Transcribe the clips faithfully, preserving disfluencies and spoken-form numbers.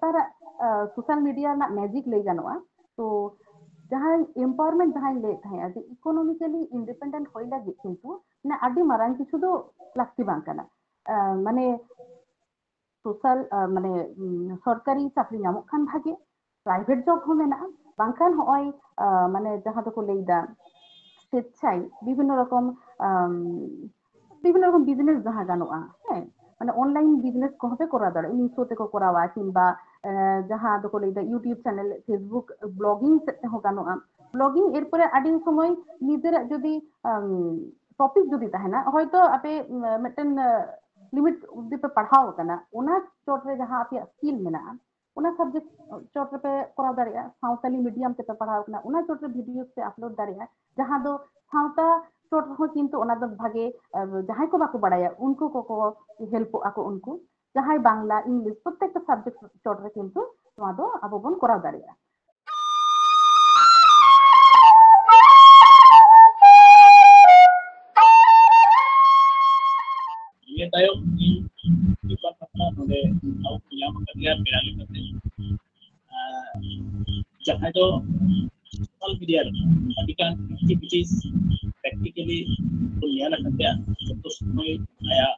ᱱᱮᱛᱟᱨᱟᱜ social media ᱨᱮᱱᱟᱜ magic ᱞᱟᱹᱭ ᱜᱟᱱᱚᱜᱼᱟ᱾ ᱛᱚ ᱡᱟᱦᱟᱸᱭ ᱮᱢᱯᱟᱣᱟᱨᱢᱮᱱᱴ ᱡᱟᱦᱟᱸᱧ ᱞᱟᱹᱭᱮᱫ ᱛᱟᱦᱮᱸᱫᱼᱟ, ᱡᱮ ᱤᱠᱳᱱᱚᱢᱤᱠᱟᱞᱤ ᱤᱱᱰᱤᱯᱮᱱᱰᱮᱱᱴ ᱦᱩᱭ ᱞᱟᱹᱜᱤᱫ ᱠᱤᱱᱛᱩ ᱢᱟᱱᱮ ᱟᱹᱰᱤ ᱢᱟᱨᱟᱝ ᱠᱤᱪᱷᱩ ᱫᱚ ᱞᱟᱹᱠᱛᱤ ᱵᱟᱝ ᱠᱟᱱᱟ᱾ ᱟᱸ, ᱢᱟᱱᱮ ᱥᱳᱥᱟᱞ ᱢᱟᱱᱮ ᱩᱢ, ᱥᱚᱨᱠᱟᱨᱤ ᱪᱟᱹᱠᱨᱤ ᱧᱟᱢᱚᱜ ᱠᱷᱟᱱ ᱵᱷᱟᱜᱮ, ᱯᱨᱟᱭᱵᱷᱮᱴ ᱡᱚᱵ ᱦᱚᱸ ᱢᱮᱱᱟᱜᱼᱟ, ᱵᱟᱝᱠᱷᱟᱱ ᱦᱚᱸᱜᱼᱚᱭ ᱟᱸ, ᱢᱟᱱᱮ ᱡᱟᱦᱟᱸ ᱫᱚᱠᱚ ᱞᱟᱹᱭᱫᱟ ᱥᱮᱪᱪᱷᱟᱭ ᱵᱤᱵᱷᱤᱱᱱᱚ ᱨᱚᱠᱚᱢ ᱟᱢ, ᱵᱤᱵᱷᱤᱱᱱᱚ ᱨᱚᱠᱚᱢ ᱵᱤᱡᱽᱱᱮᱥ ᱡᱟᱦᱟᱸ ᱜᱟᱱᱚᱜᱼᱟ, ᱦᱮᱸ, ᱢᱟᱱᱮ ᱚᱱᱞᱟᱭᱤᱱ ᱵᱤᱡᱽᱱᱮᱥ ᱠᱚᱦᱚᱸ ᱯᱮ ᱠᱚᱨᱟᱣ ᱫᱟᱲᱮᱭᱟᱜᱼᱟ, ᱢᱤᱥᱳ ᱛᱮᱠᱚ ᱠᱚᱨᱟᱣᱟ ᱠᱤᱝᱵᱟ ᱟᱸ, ᱡᱟᱦᱟᱸ ᱫᱚᱠᱚ ᱞᱟᱹᱭᱫᱟ ᱭᱩᱴᱤᱭᱩᱵ ᱪᱮᱱᱮᱞ, ᱯᱷᱮᱥᱵᱩᱠ ᱵᱞᱚᱜᱤᱝ ᱥᱮᱫ ᱛᱮᱦᱚᱸ ᱜᱟᱱᱚᱜᱼᱟ᱾ ᱵᱞᱚᱜᱤᱝ ᱮᱨᱯᱚᱨᱮ ᱟᱹᱰᱤ ᱥᱚᱢᱚᱭ ᱱᱤᱡᱮᱨᱟᱜ ᱡᱩᱫᱤ ᱴᱚᱯᱤᱠ ᱡᱩᱫᱤ ᱛᱟᱦᱮᱱᱟ, ᱦᱚᱭᱛᱳ ᱟᱯᱮ ᱩᱢ, ᱢᱤᱫᱴᱮᱱ ᱞᱤᱢᱤᱴ ᱚᱵᱫᱤ ᱯᱮ ᱯᱟᱲᱦᱟᱣ ᱟᱠᱟᱱᱟ, ᱚᱱᱟ ᱪᱚᱴ ᱨᱮ ᱡᱟᱦᱟᱸ ᱟᱯᱮᱭᱟᱜ ᱥᱠᱤᱞ ᱢᱮᱱᱟᱜᱼᱟ, ᱚᱱᱟ ᱥᱟᱵᱡᱮᱠᱴ ᱪᱚᱴ ᱨᱮᱯᱮ ᱠᱚᱨᱟᱣ ᱫᱟᱲᱮᱭᱟᱜᱼᱟ᱾ ᱥᱟᱶᱛᱟᱞᱤ ᱢᱤᱰᱤᱭᱟᱢ ᱛᱮᱯᱮ ᱯᱟᱲᱦᱟᱣ ᱟᱠᱟᱱᱟ, ᱚᱱᱟ ᱪᱚᱴ ᱨᱮ ᱵᱷᱤᱰᱤᱭᱳ ᱯᱮ ᱟᱯᱞᱳᱰ ᱫᱟᱲᱮᱭᱟᱜᱼᱟ, ᱡᱟᱦᱟᱸ ᱫᱚ ᱥᱟᱶᱛᱟ ᱪᱚᱴ ᱨᱮᱦᱚᱸ ᱠᱤᱱᱛᱩ ᱚᱱᱟ ᱫᱚ ᱵᱷᱟᱜᱮ, ᱟᱸ, ᱡᱟᱦᱟᱸᱭ ᱠᱚ ᱵᱟᱠᱚ ᱵᱟᱲᱟᱭᱟ ᱩᱱᱠᱩ ᱠᱚᱠᱚ ᱦᱮᱞᱯᱚᱜ ᱟᱠᱚ᱾ ᱩᱱᱠᱩ ᱡᱟᱦᱟᱸᱭ ᱵᱟᱝᱞᱟ, ᱤᱝᱞᱤᱥ, ᱯᱨᱚᱛᱛᱮᱠᱴᱟ ᱥᱟᱵᱡᱮᱠᱴ ᱪᱚᱴ ᱨᱮ ᱠᱤᱱᱛᱩ ᱱᱚᱣᱟ ᱫᱚ ᱟᱵᱚ ᱵᱚᱱ ᱠᱚᱨᱟᱣ ᱫᱟᱲᱮᱭᱟᱜᱼᱟ᱾ ᱱᱤᱭᱟᱹ ᱛᱟᱭᱚᱢ ᱤᱧ ᱢᱤᱫ ᱵᱟᱨ ᱠᱟᱛᱷᱟ ᱱᱚᱰᱮ ᱟᱵᱚ ᱠᱚ ᱧᱟᱢ ᱟᱠᱟᱫᱮᱭᱟ ᱯᱮᱲᱟ ᱞᱮᱠᱟᱛᱮ, ᱟᱨ ᱡᱟᱦᱟᱸᱭ ᱫᱚ ᱥᱳᱥᱟᱞ ᱢᱤᱰᱤᱭᱟ ᱨᱮ ᱟᱹᱰᱤᱜᱟᱱ ᱮᱠᱴᱤᱵᱷᱤᱴᱤᱥ ᱯᱨᱮᱠᱴᱤᱠᱮᱞᱤ ᱵᱚᱱ ᱧᱮᱞ ᱟᱠᱟᱫ ᱛᱟᱭᱟ᱾ ᱡᱚᱛᱚ ᱥᱚᱢᱚᱭ ᱟᱭᱟᱜ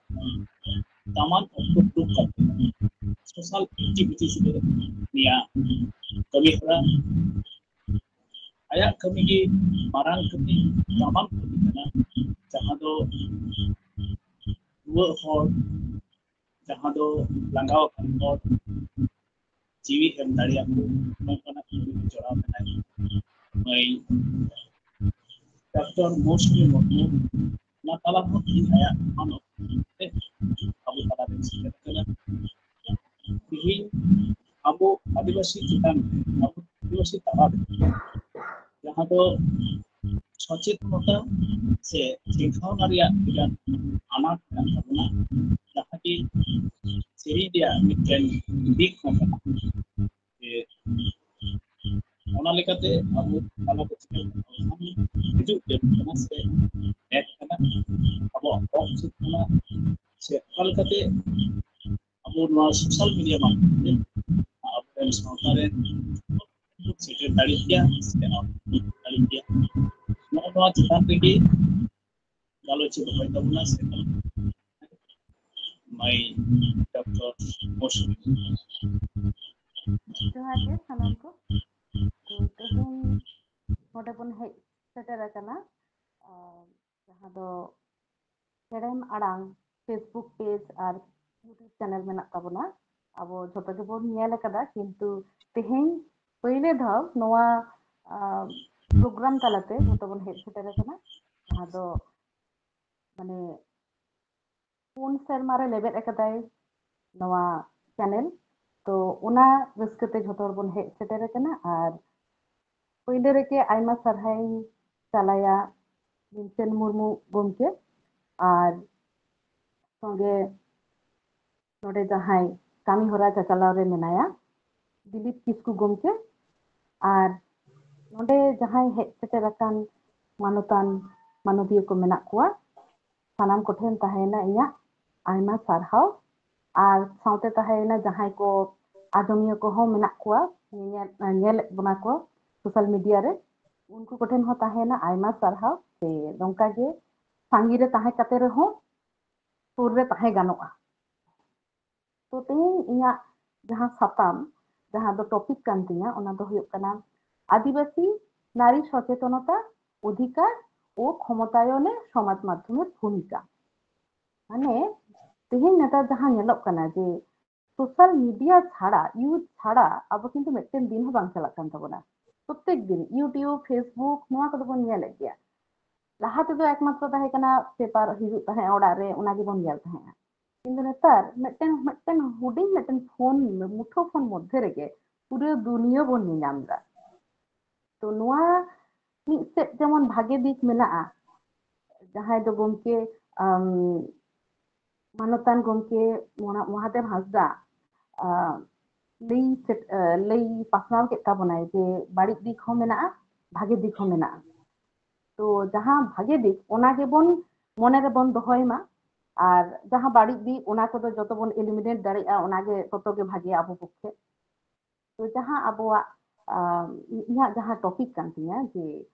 ᱫᱟᱢᱟᱱ ᱚᱠᱛᱚ ᱫᱩᱲᱩᱵ ᱠᱟᱛᱮ ᱥᱳᱥᱟᱞ ᱮᱠᱴᱤᱵᱷᱤᱴᱤᱥ ᱨᱮ ᱱᱤᱭᱟᱹ ᱠᱟᱹᱢᱤ ᱦᱚᱨᱟ, ᱟᱭᱟᱜ ᱠᱟᱹᱢᱤ ᱜᱮ ᱢᱟᱨᱟᱝ ᱠᱟᱹᱢᱤ, ᱫᱟᱢᱟᱱ ᱠᱟᱹᱢᱤ ᱠᱟᱱᱟ, ᱡᱟᱦᱟᱸ ᱫᱚ ᱨᱩᱣᱟᱹᱜ ᱦᱚᱲ, ᱡᱟᱦᱟᱸ ᱫᱚ ᱞᱟᱸᱜᱟ ᱟᱠᱟᱱ ᱦᱚᱲ ᱡᱤᱣᱤ ᱮᱢ ᱫᱟᱲᱮᱭᱟᱠᱚ, ᱱᱚᱝᱠᱟᱱᱟᱜ ᱠᱟᱹᱢᱤ ᱨᱮ ᱡᱚᱲᱟᱣ ᱢᱮᱱᱟᱭ ᱢᱟᱹᱭ ᱰᱟᱠᱛᱟᱨ ᱢᱳᱥᱢᱤ ᱢᱩᱨᱢᱩ᱾ ᱚᱱᱟ ᱛᱟᱞᱟ ᱦᱚᱸ ᱛᱮᱦᱮᱧ ᱟᱭᱟᱜ ᱢᱟᱱᱚᱛ ᱛᱮ ᱟᱵᱚ ᱛᱟᱞᱟᱨᱮ ᱥᱮᱴᱮᱨ ᱠᱟᱱᱟ᱾ ᱛᱮᱦᱮᱧ ᱟᱵᱚ ᱟᱹᱫᱤᱵᱟᱹᱥᱤ ᱪᱮᱛᱟᱱ ᱨᱮ, ᱟᱵᱚ ᱟᱹᱫᱤᱵᱟᱹᱥᱤ ᱛᱟᱞᱟᱨᱮ ᱡᱟᱦᱟᱸ ᱫᱚ ᱥᱚᱪᱮᱛᱚᱱᱚᱛᱟ ᱥᱮ ᱪᱮᱸᱜᱷᱟᱣᱱᱟ ᱨᱮᱭᱟᱜ ᱟᱹᱰᱤᱜᱟᱱ ᱟᱱᱟᱴ ᱢᱮᱱᱟᱜ ᱛᱟᱵᱚᱱᱟ, ᱡᱟᱦᱟᱸ ᱠᱤ ᱥᱮᱨᱮᱧ ᱨᱮᱭᱟᱜ ᱢᱤᱫᱴᱮᱱ ᱫᱤᱠ ᱦᱚᱸ ᱠᱟᱱᱟ᱾ ᱡᱮ ᱚᱱᱟ ᱞᱮᱠᱟᱛᱮ ᱟᱵᱚ ᱛᱟᱞᱟ ᱯᱟᱹᱨᱥᱤ ᱦᱤᱡᱩᱜ ᱡᱟᱹᱨᱩᱲ ᱠᱟᱱᱟ ᱥᱮ ᱱᱮᱴ ᱠᱟᱱᱟ, ᱟᱵᱚᱣᱟᱜ ᱦᱚᱠ ᱪᱮᱫ ᱠᱟᱱᱟ, ᱥᱮ ᱚᱠᱟ ᱞᱮᱠᱟᱛᱮ ᱟᱵᱚ ᱱᱚᱣᱟ ᱥᱳᱥᱟᱞ ᱢᱤᱰᱤᱭᱟ ᱢᱟᱫᱽᱫᱷᱚᱢ ᱛᱮ ᱚᱱᱟᱨᱮ ᱥᱮᱴᱮᱨ ᱫᱟᱲᱮᱭᱟᱜ ᱜᱮᱭᱟ ᱥᱮ ᱟᱢ ᱫᱟᱲᱮᱭᱟᱜ ᱜᱮᱭᱟ᱾ ᱱᱚᱜᱼᱚ ᱱᱚᱣᱟ ᱪᱮᱛᱟᱱ ᱨᱮᱜᱮ ᱜᱟᱞᱚᱪ ᱮ ᱫᱚᱦᱚᱭ ᱛᱟᱵᱚᱱᱟ ᱥᱮ ᱢᱟᱹᱭ ᱰᱚᱠᱴᱚᱨ ᱢᱚᱥᱩᱢᱤ᱾ ᱡᱚᱦᱟᱨ ᱜᱮ ᱥᱟᱱᱟᱢ ᱠᱚ᱾ ᱛᱚ, ᱛᱮᱦᱮᱧ ᱱᱚᱰᱮ ᱵᱚᱱ ᱦᱮᱡ ᱥᱮᱴᱮᱨ ᱟᱠᱟᱱᱟ, ᱟᱨ ᱡᱟᱦᱟᱸ ᱫᱚ ᱦᱮᱲᱮᱢ ᱟᱲᱟᱝ Facebook ᱯᱮᱡᱽ ᱟᱨ YouTube ᱪᱮᱱᱮᱞ ᱢᱮᱱᱟᱜ ᱛᱟᱵᱚᱱᱟ᱾ ᱟᱵᱚ ᱡᱷᱚᱛᱚ ᱜᱮᱵᱚᱱ ᱧᱮᱞ ᱟᱠᱟᱫᱟ, ᱠᱤᱱᱛᱩ ᱛᱮᱦᱮᱧ ᱯᱳᱭᱞᱳ ᱫᱷᱟᱣ ᱱᱚᱣᱟ ᱯᱨᱳᱜᱨᱟᱢ ᱛᱟᱞᱟᱛᱮ ᱡᱷᱚᱛᱚ ᱵᱚᱱ ᱦᱮᱡ ᱥᱮᱴᱮᱨ ᱟᱠᱟᱱᱟ, ᱡᱟᱦᱟᱸ ᱫᱚ ᱢᱟᱱᱮ ᱯᱩᱱ ᱥᱮᱨᱢᱟ ᱨᱮ ᱞᱮᱵᱮᱫ ᱟᱠᱟᱫᱟᱭ ᱱᱚᱣᱟ ᱪᱮᱱᱮᱞ᱾ ᱛᱚ, ᱚᱱᱟ ᱨᱟᱹᱥᱠᱟᱹ ᱛᱮ ᱡᱷᱚᱛᱚ ᱦᱚᱲ ᱵᱚᱱ ᱦᱮᱡ ᱥᱮᱴᱮᱨ ᱟᱠᱟᱱᱟ᱾ ᱟᱨ ᱯᱳᱭᱞᱳ ᱨᱮᱜᱮ ᱟᱭᱢᱟ ᱥᱟᱨᱦᱟᱣ ᱤᱧ ᱪᱟᱞᱟᱭᱟ ᱵᱷᱤᱢᱥᱮᱱ ᱢᱩᱨᱢᱩ ᱜᱚᱢᱠᱮ, ᱟᱨ ᱥᱚᱸᱜᱮ ᱱᱚᱰᱮ ᱡᱟᱦᱟᱸᱭ ᱠᱟᱹᱢᱤ ᱦᱚᱨᱟ ᱪᱟᱪᱟᱞᱟᱣ ᱨᱮ ᱢᱮᱱᱟᱭᱟ, ᱫᱤᱞᱤᱯ ᱠᱤᱥᱠᱩ ᱜᱚᱢᱠᱮ, ᱟᱨ ᱱᱚᱰᱮ ᱡᱟᱦᱟᱸᱭ ᱦᱮᱡ ᱥᱮᱴᱮᱨ ᱟᱠᱟᱱ ᱢᱟᱱᱚᱛᱟᱱ ᱢᱟᱱᱚᱛᱤᱭᱟᱹ ᱠᱚ ᱢᱮᱱᱟᱜ ᱠᱚᱣᱟ, ᱥᱟᱱᱟᱢ ᱠᱚᱴᱷᱮᱱ ᱛᱟᱦᱮᱸᱭᱮᱱᱟ ᱤᱧᱟᱹᱜ ᱟᱭᱢᱟ ᱥᱟᱨᱦᱟᱣ᱾ ᱟᱨ ᱥᱟᱶᱛᱮ ᱛᱟᱦᱮᱸᱭᱮᱱᱟ ᱡᱟᱦᱟᱸᱭ ᱠᱚ ᱟᱸᱡᱚᱢᱤᱭᱟᱹ ᱠᱚᱦᱚᱸ ᱢᱮᱱᱟᱜ ᱠᱚᱣᱟ, ᱧᱮᱧᱮᱞ, ᱧᱮᱞᱮᱫ ᱵᱚᱱᱟ ᱠᱚ ᱥᱳᱥᱟᱞ ᱢᱤᱰᱤᱭᱟ ᱨᱮ, ᱩᱱᱠᱩ ᱠᱚᱴᱷᱮᱱ ᱦᱚᱸ ᱛᱟᱦᱮᱸᱭᱮᱱᱟ ᱟᱭᱢᱟ ᱥᱟᱨᱦᱟᱣ᱾ ᱥᱮ ᱱᱚᱝᱠᱟ ᱜᱮ ᱥᱟᱺᱜᱤᱧ ᱨᱮ ᱛᱟᱦᱮᱸ ᱠᱟᱛᱮ ᱨᱮᱦᱚᱸ ᱥᱩᱨ ᱨᱮ ᱛᱟᱦᱮᱸ ᱜᱟᱱᱚᱜᱼᱟ᱾ ᱛᱚ, ᱛᱮᱦᱮᱧ ᱤᱧᱟᱹᱜ ᱡᱟᱦᱟᱸ ᱥᱟᱛᱟᱢ, ᱡᱟᱦᱟᱸ ᱫᱚ ᱴᱚᱯᱤᱠ ᱠᱟᱱ ᱛᱤᱧᱟ, ᱚᱱᱟ ᱫᱚ ᱦᱩᱭᱩᱜ ᱠᱟᱱᱟ ᱟᱹᱫᱤᱵᱟᱹᱥᱤ ᱱᱟᱨᱤ ᱥᱚᱪᱮᱛᱚᱱᱚᱛᱟ, ᱚᱫᱷᱤᱠᱟᱨ ᱳ ᱠᱷᱚᱢᱚᱛᱟᱭᱚᱱᱮ ᱥᱚᱢᱟᱡᱽ ᱢᱟᱫᱽᱫᱷᱚᱢᱮᱨ ᱵᱷᱩᱢᱤᱠᱟ᱾ ᱢᱟᱱᱮ, ᱛᱮᱦᱮᱧ ᱱᱮᱛᱟᱨ ᱡᱟᱦᱟᱸ ᱧᱮᱞᱚᱜ ᱠᱟᱱᱟ ᱡᱮ ᱥᱳᱥᱟᱞ ᱢᱤᱰᱤᱭᱟ ᱪᱷᱟᱲᱟ, ᱤᱭᱩᱡᱽ ᱪᱷᱟᱲᱟ ᱟᱵᱚ ᱠᱤᱱᱛᱩ ᱢᱤᱫᱴᱮᱱ ᱫᱤᱱ ᱦᱚᱸ ᱵᱟᱝ ᱪᱟᱞᱟᱜ ᱠᱟᱱ ᱛᱟᱵᱚᱱᱟ᱾ ᱯᱨᱚᱛᱮᱠ ᱫᱤᱱ YouTube, Facebook ᱱᱚᱣᱟ ᱠᱚᱫᱚ ᱵᱚᱱ ᱧᱮᱞᱮᱫ ᱜᱮᱭᱟ᱾ ᱞᱟᱦᱟ ᱛᱮᱫᱚ ᱮᱠᱢᱟᱛᱨᱚ ᱛᱟᱦᱮᱸ ᱠᱟᱱᱟ ᱯᱮᱯᱟᱨ ᱦᱤᱡᱩᱜ ᱛᱟᱦᱮᱸᱫ ᱚᱲᱟᱜ ᱨᱮ, ᱚᱱᱟ ᱜᱮᱵᱚᱱ ᱧᱮᱞ ᱛᱟᱦᱮᱸᱫᱼᱟ᱾ ᱠᱤᱱᱛᱩ ᱱᱮᱛᱟᱨ ᱢᱤᱫᱴᱮᱱ, ᱢᱤᱫᱴᱮᱱ ᱦᱩᱰᱤᱧ ᱢᱤᱫᱴᱮᱱ ᱯᱷᱳᱱ, ᱢᱩᱴᱷᱳ ᱯᱷᱳᱱ ᱢᱚᱫᱽᱫᱷᱮ ᱨᱮᱜᱮ ᱯᱩᱨᱟᱹ ᱫᱩᱱᱤᱭᱟᱹ ᱵᱚᱱ ᱧᱮᱧᱟᱢ ᱮᱫᱟ᱾ ᱛᱚ, ᱱᱚᱣᱟ ᱢᱤᱫ ᱥᱮᱫ ᱡᱮᱢᱚᱱ ᱵᱷᱟᱜᱮ ᱫᱤᱠ ᱢᱮᱱᱟᱜᱼᱟ, ᱡᱟᱦᱟᱸᱭ ᱫᱚ ᱜᱚᱢᱠᱮ, ᱟᱢ, ᱢᱟᱱᱚᱛᱟᱱ ᱜᱚᱢᱠᱮ ᱢᱚᱦᱟ-, ᱢᱚᱦᱟᱫᱮᱵ ᱦᱟᱸᱥᱫᱟ, ᱟᱢ, ᱞᱟᱹᱭ ᱥᱮ-, ᱞᱟᱹᱭ ᱯᱟᱥᱱᱟᱣ ᱠᱮᱫ ᱛᱟᱵᱚᱱᱟᱭ ᱡᱮ ᱵᱟᱹᱲᱤᱡ ᱫᱤᱠ ᱦᱚᱸ ᱢᱮᱱᱟᱜᱼᱟ, ᱵᱷᱟᱜᱮ ᱫᱤᱠ ᱦᱚᱸ ᱢᱮᱱᱟᱜᱼᱟ᱾ ᱛᱚ, ᱡᱟᱦᱟᱸ ᱵᱷᱟᱜᱮ ᱫᱤᱠ, ᱚᱱᱟ ᱜᱮᱵᱚᱱ ᱢᱚᱱᱮ ᱨᱮᱵᱚᱱ ᱫᱚᱦᱚᱭ ᱢᱟ, ᱟᱨ ᱡᱟᱦᱟᱸ ᱵᱟᱹᱲᱤᱡ ᱫᱤᱠ, ᱚᱱᱟ ᱠᱚᱫᱚ ᱡᱚᱛᱚ ᱵᱚᱱ eliminate ᱫᱟᱲᱮᱭᱟᱜᱼᱟ, ᱚᱱᱟ ᱜᱮ ᱛᱚᱛᱚ ᱜᱮ ᱵᱷᱟᱜᱮᱭᱟ ᱟᱵᱚ ᱯᱚᱠᱠᱷᱮ᱾ ᱛᱚ ᱡᱟᱦᱟᱸ ᱟᱵᱚᱣᱟᱜ ᱟᱢ, ᱤᱧᱟᱹᱜ ᱡᱟᱦᱟᱸ ᱴᱚᱯᱤᱠ ᱠᱟᱱ ᱛᱤᱧᱟᱹ ᱡᱮ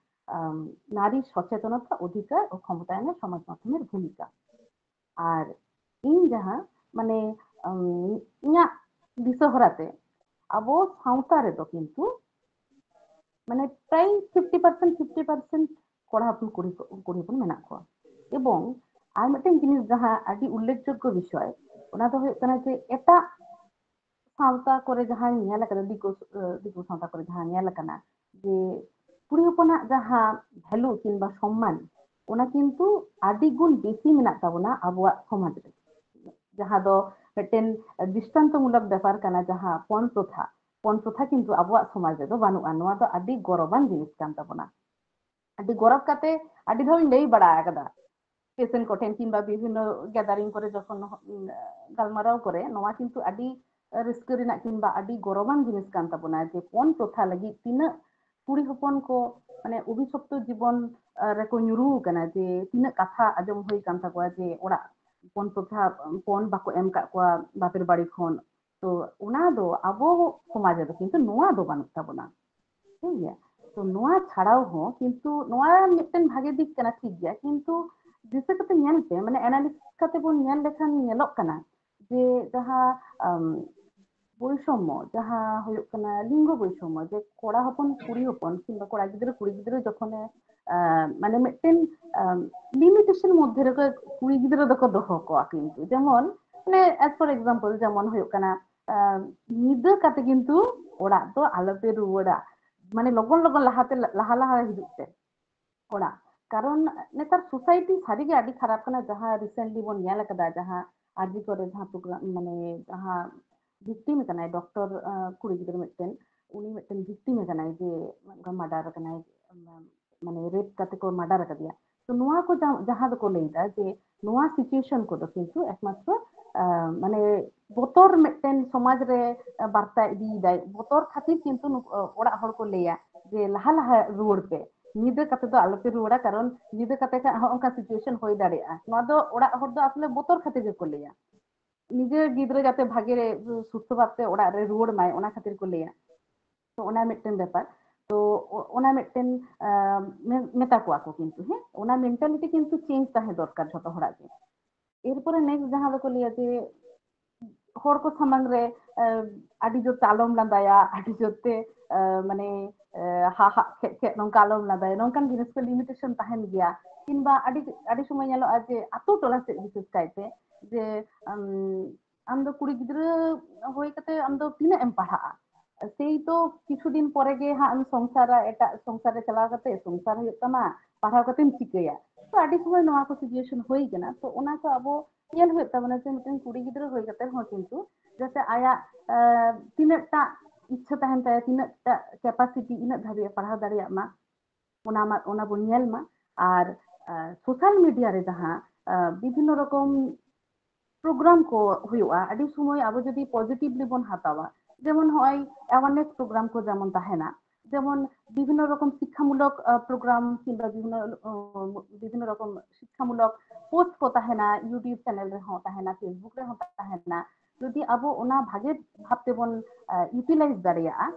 ᱟᱢ, ᱱᱟᱨᱤ ᱥᱚᱪᱮᱛᱚᱱᱚᱛᱟ, ᱚᱫᱷᱤᱠᱟᱨ ᱚ ᱠᱷᱚᱢᱚᱛᱟᱭᱚᱱᱮ ᱥᱚᱢᱟᱡᱽ ᱢᱟᱫᱽᱫᱷᱚᱢᱮᱨ ᱵᱷᱩᱢᱤᱠᱟ᱾ ᱟᱨ ᱤᱧ ᱡᱟᱦᱟᱸ ᱢᱟᱱᱮ ᱟᱢ, ᱤᱧᱟᱹᱜ ᱫᱤᱥᱟᱹ ᱦᱚᱨᱟᱛᱮ ᱟᱵᱚ ᱥᱟᱶᱛᱟ ᱨᱮᱫᱚ ᱠᱤᱱᱛᱩ ᱢᱟᱱᱮ ᱯᱨᱟᱭ ᱯᱷᱤᱯᱴᱤ ᱯᱟᱨᱥᱮᱱᱴ ᱯᱷᱤᱯᱴᱤ ᱯᱟᱨᱥᱮᱱᱴ ᱠᱚᱲᱟ ᱦᱚᱯᱚᱱ ᱠᱩᱲᱤ ᱠᱚ- ᱠᱩᱲᱤ ᱦᱚᱯᱚᱱ ᱢᱮᱱᱟᱜ ᱠᱚᱣᱟ᱾ ᱮᱵᱚᱝ ᱟᱨ ᱢᱤᱫᱴᱮᱱ ᱡᱤᱱᱤᱥ ᱡᱟᱦᱟᱸ ᱟᱹᱰᱤ ᱩᱞᱞᱮᱠᱷᱡᱳᱜᱽᱜᱚ ᱵᱤᱥᱚᱭ, ᱚᱱᱟ ᱫᱚ ᱦᱩᱭᱩᱜ ᱠᱟᱱᱟ ᱡᱮ ᱮᱴᱟᱜ ᱥᱟᱶᱛᱟ ᱠᱚᱨᱮ ᱡᱟᱦᱟᱸᱧ ᱧᱮᱞ ᱟᱠᱟᱫᱟ, ᱫᱤᱠᱩ ᱫᱤᱠᱩ ᱥᱟᱶᱛᱟ ᱠᱚᱨᱮ ᱡᱟᱦᱟᱸ ᱧᱮᱞ ᱟᱠᱟᱱᱟ ᱡᱮ ᱠᱩᱲᱤ ᱦᱚᱯᱚᱱᱟᱜ ᱡᱟᱦᱟᱸ ᱵᱷᱮᱞᱩ ᱠᱤᱝᱵᱟ ᱥᱚᱢᱢᱟᱱ, ᱚᱱᱟ ᱠᱤᱱᱛᱩ ᱟᱹᱰᱤ ᱜᱩᱱ ᱵᱮᱥᱤ ᱢᱮᱱᱟᱜ ᱛᱟᱵᱚᱱᱟ ᱟᱵᱚᱣᱟᱜ ᱥᱚᱢᱟᱡᱽ ᱨᱮ᱾ ᱡᱟᱦᱟᱸ ᱫᱚ ᱢᱤᱫᱴᱮᱱ ᱫᱨᱤᱥᱴᱟᱱᱛᱚᱢᱩᱞᱚᱠ ᱵᱮᱯᱟᱨ ᱠᱟᱱᱟ, ᱡᱟᱦᱟᱸ ᱯᱚᱱ ᱯᱨᱚᱛᱷᱟ, ᱯᱚᱱ ᱯᱨᱚᱛᱷᱟ ᱠᱤᱱᱛᱩ ᱟᱵᱚᱣᱟᱜ ᱥᱚᱢᱟᱡᱽ ᱨᱮᱫᱚ ᱵᱟᱹᱱᱩᱜᱼᱟ᱾ ᱱᱚᱣᱟ ᱫᱚ ᱟᱹᱰᱤ ᱜᱚᱨᱚᱵᱟᱱ ᱡᱤᱱᱤᱥ ᱠᱟᱱ ᱛᱟᱵᱚᱱᱟ᱾ ᱟᱹᱰᱤ ᱜᱚᱨᱚᱵ ᱠᱟᱛᱮ ᱟᱹᱰᱤ ᱫᱷᱟᱣ ᱤᱧ ᱞᱟᱹᱭ ᱵᱟᱲᱟ ᱟᱠᱟᱫᱟ ᱯᱮᱥᱮᱱᱴ ᱠᱚᱴᱷᱮᱱ ᱠᱤᱝᱵᱟ ᱵᱤᱵᱷᱤᱱᱱᱚ ᱜᱮᱫᱟᱨᱤᱝ ᱠᱚᱨᱮ ᱡᱚᱠᱷᱚᱱ ᱜᱟᱞᱢᱟᱨᱟᱣ ᱠᱚᱨᱮ, ᱱᱚᱣᱟ ᱠᱤᱱᱛᱩ ᱟᱹᱰᱤ ᱨᱟᱹᱥᱠᱟᱹ ᱨᱮᱱᱟᱜ ᱠᱤᱝᱵᱟ ᱟᱹᱰᱤ ᱜᱚᱨᱚᱵᱟᱱ ᱡᱤᱱᱤᱥ ᱠᱟᱱ ᱛᱟᱵᱚᱱᱟ ᱡᱮ ᱯᱚᱱ ᱯᱨᱚᱛᱷᱟ ᱞᱟᱹᱜᱤᱫ ᱛᱤᱱᱟᱹᱜ ᱠᱩᱲᱤ ᱦᱚᱯᱚᱱ ᱠᱚ ᱢᱟᱱᱮ ᱚᱵᱷᱤᱥᱚᱯᱛᱚ ᱡᱤᱵᱚᱱ ᱨᱮᱠᱚ ᱧᱩᱨᱩ ᱟᱠᱟᱱᱟ, ᱡᱮ ᱛᱤᱱᱟᱹᱜ ᱠᱟᱛᱷᱟ ᱟᱸᱡᱚᱢ ᱦᱩᱭ ᱟᱠᱟᱱ ᱛᱟᱠᱚᱣᱟ ᱡᱮ ᱚᱲᱟᱜ ᱯᱚᱱ ᱯᱨᱚᱛᱷᱟ ᱯᱚᱱ ᱵᱟᱠᱚ ᱮᱢ ᱟᱠᱟᱫ ᱠᱚᱣᱟ ᱵᱟᱯᱮᱨ ᱵᱟᱲᱤ ᱠᱷᱚᱱ᱾ ᱛᱚ ᱚᱱᱟ ᱫᱚ ᱟᱵᱚ ᱥᱚᱢᱟᱡᱽ ᱨᱮᱫᱚ ᱠᱤᱱᱛᱩ ᱱᱚᱣᱟ ᱫᱚ ᱵᱟᱹᱱᱩᱜ ᱛᱟᱵᱚᱱᱟ, ᱴᱷᱤᱠ ᱜᱮᱭᱟ᱾ ᱛᱚ ᱱᱚᱣᱟ ᱪᱷᱟᱲᱟᱣ ᱦᱚᱸ ᱠᱤᱱᱛᱩ ᱱᱚᱣᱟ ᱢᱤᱫᱴᱮᱱ ᱵᱷᱟᱜᱮ ᱫᱤᱠ ᱠᱟᱱᱟ, ᱴᱷᱤᱠ ᱜᱮᱭᱟ, ᱠᱤᱱᱛᱩ ᱫᱤᱥᱟᱹ ᱠᱟᱛᱮ ᱧᱮᱞ ᱯᱮ, ᱢᱟᱱᱮ ᱮᱱᱟᱞᱤᱥᱤᱥ ᱠᱟᱛᱮ ᱵᱚᱱ ᱧᱮᱞ ᱞᱮᱠᱷᱟᱱ ᱧᱮᱞᱚᱜ ᱠᱟᱱᱟ ᱡᱮ ᱡᱟᱦᱟᱸ ᱟᱢ, ᱵᱳᱭᱥᱚᱢᱢᱚ, ᱡᱟᱦᱟᱸ ᱦᱩᱭᱩᱜ ᱠᱟᱱᱟ ᱞᱤᱝᱜᱚ ᱵᱳᱭᱥᱚᱢᱢᱚ, ᱡᱮ ᱠᱚᱲᱟ ᱦᱚᱯᱚᱱ ᱠᱩᱲᱤ ᱦᱚᱯᱚᱱ ᱠᱤᱝᱵᱟ ᱠᱚᱲᱟ ᱜᱤᱫᱽᱨᱟᱹ ᱠᱩᱲᱤ ᱜᱤᱫᱽᱨᱟᱹ ᱡᱚᱠᱷᱚᱱᱮ ᱟᱢ, ᱢᱟᱱᱮ ᱢᱤᱫᱴᱮᱱ ᱞᱤᱢᱤᱴᱮᱥᱚᱱ ᱢᱚᱫᱽᱫᱷᱮ ᱨᱮᱠᱚ ᱠᱩᱲᱤ ᱜᱤᱫᱽᱨᱟᱹ ᱫᱚᱠᱚ ᱫᱚᱦᱚ ᱠᱚᱣᱟ ᱠᱤᱱᱛᱩ, ᱡᱮᱢᱚᱱ ᱢᱟᱱᱮ as for example ᱡᱮᱢᱚᱱ ᱦᱩᱭᱩᱜ ᱠᱟᱱᱟ ᱟᱢ, ᱧᱤᱫᱟᱹ ᱠᱟᱛᱮ ᱠᱤᱱᱛᱩ ᱚᱲᱟᱜ ᱫᱚ ᱟᱞᱚᱯᱮ ᱨᱩᱣᱟᱹᱲᱟ, ᱢᱟᱱᱮ ᱞᱚᱜᱚᱱ ᱞᱚᱜᱚᱱ ᱞᱟᱦᱟᱛᱮ ᱞᱟᱦᱟ ᱞᱟᱦᱟ ᱦᱤᱡᱩᱜ ᱯᱮ ᱚᱲᱟᱜ᱾ ᱠᱟᱨᱚᱱ ᱱᱮᱛᱟᱨ ᱥᱳᱥᱟᱭᱴᱤ ᱥᱟᱹᱨᱤᱜᱮ ᱟᱹᱰᱤ ᱠᱷᱟᱨᱟᱯ ᱠᱟᱱᱟ᱾ ᱡᱟᱦᱟᱸ ᱨᱤᱥᱮᱱᱴᱞᱤ ᱵᱚᱱ ᱧᱮᱞ ᱟᱠᱟᱫᱟ, ᱡᱟᱦᱟᱸ ᱟᱨ ᱡᱤ ᱠᱚᱨᱮ ᱡᱟᱦᱟᱸ ᱯᱨᱳᱜᱨᱟᱢ ᱢᱟᱱᱮ ᱡᱟᱦᱟᱸ ᱵᱷᱤᱠᱴᱤᱢ ᱟᱠᱟᱱᱟᱭ ᱰᱚᱠᱴᱚᱨ ᱠᱩᱲᱤ ᱜᱤᱫᱽᱨᱟᱹ ᱢᱤᱫᱴᱮᱱ, ᱩᱱᱤ ᱢᱤᱫᱴᱮᱱ ᱵᱷᱤᱠᱴᱤᱢ ᱟᱠᱟᱱᱟᱭ ᱡᱮ ᱚᱱᱠᱟ ᱢᱟᱨᱰᱟᱨ ᱟᱠᱟᱱᱟᱭ, ᱢᱟᱱᱮ ᱨᱮᱯ ᱠᱟᱛᱮ ᱠᱚ ᱢᱟᱨᱰᱟᱨ ᱟᱠᱟᱫᱮᱭᱟ᱾ ᱛᱚ ᱱᱚᱣᱟ ᱠᱚ ᱡᱟ- ᱡᱟᱦᱟᱸ ᱫᱚᱠᱚ ᱞᱟᱹᱭᱫᱟ ᱡᱮ ᱱᱚᱣᱟ ᱥᱤᱪᱩᱭᱮᱥᱚᱱ ᱠᱚᱫᱚ ᱠᱤᱱᱛᱩ ᱮᱠᱢᱟᱛᱨᱚ ᱟᱸ, ᱢᱟᱱᱮ ᱵᱚᱛᱚᱨ ᱢᱤᱫᱴᱮᱱ ᱥᱚᱢᱟᱡᱽ ᱨᱮ ᱵᱟᱨᱛᱟ ᱤᱫᱤᱭᱮᱫᱟᱭ, ᱵᱚᱛᱚᱨ ᱠᱷᱟᱹᱛᱤᱨ ᱠᱤᱱᱛᱩ ᱱᱩᱠᱩ, ᱚᱲᱟᱜ ᱦᱚᱲ ᱠᱚ ᱞᱟᱹᱭᱟ ᱡᱮ ᱞᱟᱦᱟ ᱞᱟᱦᱟ ᱨᱩᱣᱟᱹᱲ ᱯᱮ, ᱧᱤᱫᱟᱹ ᱠᱟᱛᱮ ᱫᱚ ᱟᱞᱚᱯᱮ ᱨᱩᱣᱟᱹᱲᱟ, ᱠᱟᱨᱚᱱ ᱧᱤᱫᱟᱹ ᱠᱟᱛᱮ ᱠᱷᱟᱱ ᱦᱚᱸ ᱚᱱᱠᱟ ᱥᱤᱪᱩᱭᱮᱥᱚᱱ ᱦᱩᱭ ᱫᱟᱲᱮᱭᱟᱜᱼᱟ᱾ ᱱᱚᱣᱟ ᱫᱚ ᱚᱲᱟᱜ ᱦᱚᱲ ᱫᱚ ᱟᱥᱚᱞᱮ ᱵᱚᱛᱚᱨ ᱠᱷᱟᱹᱛᱤᱨ ᱜᱮᱠᱚ ᱞᱟᱹᱭᱟ᱾ ᱱᱤᱡᱮᱨ ᱜᱤᱫᱽᱨᱟᱹ ᱡᱟᱛᱮ ᱵᱷᱟᱜᱮ ᱨᱮ ᱥᱩᱥᱛᱷᱚ ᱵᱷᱟᱵᱛᱮ ᱚᱲᱟᱜ ᱨᱮ ᱨᱩᱣᱟᱹᱲ ᱢᱟᱭ, ᱚᱱᱟ ᱠᱷᱟᱹᱛᱤᱨ ᱠᱚ ᱞᱟᱹᱭᱟ᱾ ᱛᱚ ᱚᱱᱟ ᱢᱤᱫᱴᱮᱱ ᱵᱮᱯᱟᱨ᱾ ᱛᱚ ᱚ- ᱚᱱᱟ ᱢᱤᱫᱴᱮᱱ ᱟᱸ, ᱢᱮ- ᱢᱮᱛᱟ ᱠᱚᱣᱟ ᱠᱚ ᱠᱤᱱᱛᱩ, ᱦᱮᱸ, ᱚᱱᱟ ᱢᱮᱱᱴᱟᱞᱤᱴᱤ ᱠᱤᱱᱛᱩ ᱪᱮᱧᱡᱽ ᱛᱟᱦᱮᱸ ᱫᱚᱨᱠᱟᱨ ᱡᱷᱚᱛᱚ ᱦᱚᱲᱟᱜ ᱜᱮ᱾ ᱮᱨᱯᱚᱨᱮ ᱱᱮᱠᱥᱴ ᱡᱟᱦᱟᱸ ᱫᱚᱠᱚ ᱞᱟᱹᱭᱟ ᱡᱮ ᱦᱚᱲ ᱠᱚ ᱥᱟᱢᱟᱝ ᱨᱮ ᱟᱸ, ᱟᱹᱰᱤ ᱡᱳᱨ ᱛᱮ ᱟᱞᱚᱢ ᱞᱟᱸᱫᱟᱭᱟ, ᱟᱹᱰᱤ ᱡᱳᱨ ᱛᱮ ᱟᱸ, ᱢᱟᱱᱮ ᱟᱸ, ᱦᱟ ᱦᱟ ᱠᱷᱮᱡ ᱠᱷᱮᱡ ᱱᱚᱝᱠᱟ ᱟᱞᱚᱢ ᱞᱟᱸᱫᱟᱭᱟ, ᱱᱚᱝᱠᱟᱱ ᱡᱤᱱᱤᱥ ᱠᱚ ᱞᱤᱢᱤᱴᱮᱥᱚᱱ ᱛᱟᱦᱮᱱ ᱜᱮᱭᱟ᱾ ᱠᱤᱝᱵᱟ ᱟᱹᱰᱤ ᱟᱹᱰᱤ ᱥᱚᱢᱚᱭ ᱧᱮᱞᱚᱜᱼᱟ ᱡᱮ ᱟᱛᱳ ᱴᱚᱞᱟ ᱥᱮᱫ ᱵᱤᱥᱮᱥ ᱠᱟᱭᱛᱮ ᱡᱮ ᱟᱢ, ᱟᱢ ᱫᱚ ᱠᱩᱲᱤ ᱜᱤᱫᱽᱨᱟᱹ ᱦᱩᱭ ᱠᱟᱛᱮ ᱟᱢ ᱫᱚ ᱛᱤᱱᱟᱹᱜ ᱮᱢ ᱯᱟᱲᱦᱟᱜᱼᱟ? ᱥᱮᱭ ᱛᱚ ᱠᱤᱪᱷᱩ ᱫᱤᱱ ᱯᱚᱨᱮ ᱜᱮ ᱦᱟᱸᱜ ᱮᱢ ᱥᱚᱝᱥᱟᱨᱟ, ᱮᱴᱟᱜ ᱥᱚᱝᱥᱟᱨ ᱨᱮ ᱪᱟᱞᱟᱣ ᱠᱟᱛᱮ ᱥᱚᱝᱥᱟᱨ ᱦᱩᱭᱩᱜ ᱛᱟᱢᱟ, ᱯᱟᱲᱦᱟᱣ ᱠᱟᱛᱮᱢ ᱪᱤᱠᱟᱹᱭᱟ? ᱛᱚ ᱟᱹᱰᱤ ᱥᱚᱢᱚᱭ ᱱᱚᱣᱟ ᱠᱚ ᱥᱤᱪᱩᱭᱮᱥᱚᱱ ᱦᱩᱭ ᱠᱟᱱᱟ᱾ ᱛᱚ ᱚᱱᱟ ᱠᱚ ᱟᱵᱚ ᱧᱮᱞ ᱦᱩᱭᱩᱜ ᱛᱟᱵᱚᱱᱟ ᱡᱮ ᱢᱤᱫᱴᱮᱱ ᱠᱩᱲᱤ ᱜᱤᱫᱽᱨᱟᱹ ᱦᱩᱭ ᱠᱟᱛᱮ ᱦᱚᱸ ᱠᱤᱱᱛᱩ ᱡᱟᱛᱮ ᱟᱭᱟᱜ ᱟᱸ, ᱛᱤᱱᱟᱹᱜ ᱴᱟ ᱤᱪᱪᱷᱟᱹ ᱛᱟᱦᱮᱱ ᱛᱟᱭᱟ, ᱛᱤᱱᱟᱹᱜ ᱴᱟ ᱠᱮᱯᱟᱥᱤᱴᱤ, ᱤᱱᱟᱹᱜ ᱫᱷᱟᱹᱵᱤᱡ ᱮ ᱯᱟᱲᱦᱟᱣ ᱫᱟᱲᱮᱭᱟᱜ ᱢᱟ, ᱚᱱᱟ ᱢᱟ, ᱚᱱᱟ ᱵᱚᱱ ᱧᱮᱞ ᱢᱟ᱾ ᱟᱨ ᱥᱳᱥᱟᱞ ᱢᱤᱰᱤᱭᱟ ᱨᱮ ᱡᱟᱦᱟᱸ ᱟᱸ, ᱵᱤᱵᱷᱤᱱᱱᱚ ᱨᱚᱠᱚᱢ ᱯᱨᱳᱜᱨᱟᱢ ᱠᱚ ᱦᱩᱭᱩᱜᱼᱟ, ᱟᱹᱰᱤ ᱥᱚᱢᱚᱭ ᱟᱵᱚ ᱡᱩᱫᱤ ᱯᱚᱡᱤᱴᱤᱵᱷᱞᱤ ᱵᱚᱱ ᱦᱟᱛᱟᱣᱟ, ᱡᱮᱢᱚᱱ ᱱᱚᱜᱼᱚᱭ ᱟᱣᱟᱨᱱᱮᱥ ᱯᱨᱳᱜᱨᱟᱢ ᱠᱚ ᱡᱮᱢᱚᱱ ᱛᱟᱦᱮᱱᱟ, ᱡᱮᱢᱚᱱ ᱵᱤᱵᱷᱤᱱᱱᱚ ᱨᱚᱠᱚᱢ ᱥᱤᱠᱠᱷᱟᱢᱩᱞᱚᱠ ᱯᱨᱳᱜᱨᱟᱢ ᱠᱤᱝᱵᱟ ᱵᱤᱵᱷᱤᱱᱱᱚ ᱵᱤᱵᱷᱤᱱᱱᱚ ᱨᱚᱠᱚᱢ ᱥᱤᱠᱠᱷᱟᱢᱩᱞᱚᱠ ᱯᱳᱥᱴ ᱠᱚ ᱛᱟᱦᱮᱱᱟ, ᱭᱩᱴᱤᱭᱩᱵ ᱪᱮᱱᱮᱞ ᱨᱮᱦᱚᱸ ᱛᱟᱦᱮᱱᱟ, ᱯᱷᱮᱥᱵᱩᱠ ᱨᱮᱦᱚᱸ ᱛᱟᱦᱮᱱᱟ᱾ ᱡᱩᱫᱤ ᱟᱵᱚ ᱚᱱᱟ ᱵᱷᱟᱜᱮ ᱵᱷᱟᱵ ᱛᱮᱵᱚᱱ ᱤᱭᱩᱴᱤᱞᱟᱭᱤᱡᱽ ᱫᱟᱲᱮᱭᱟᱜᱼᱟ,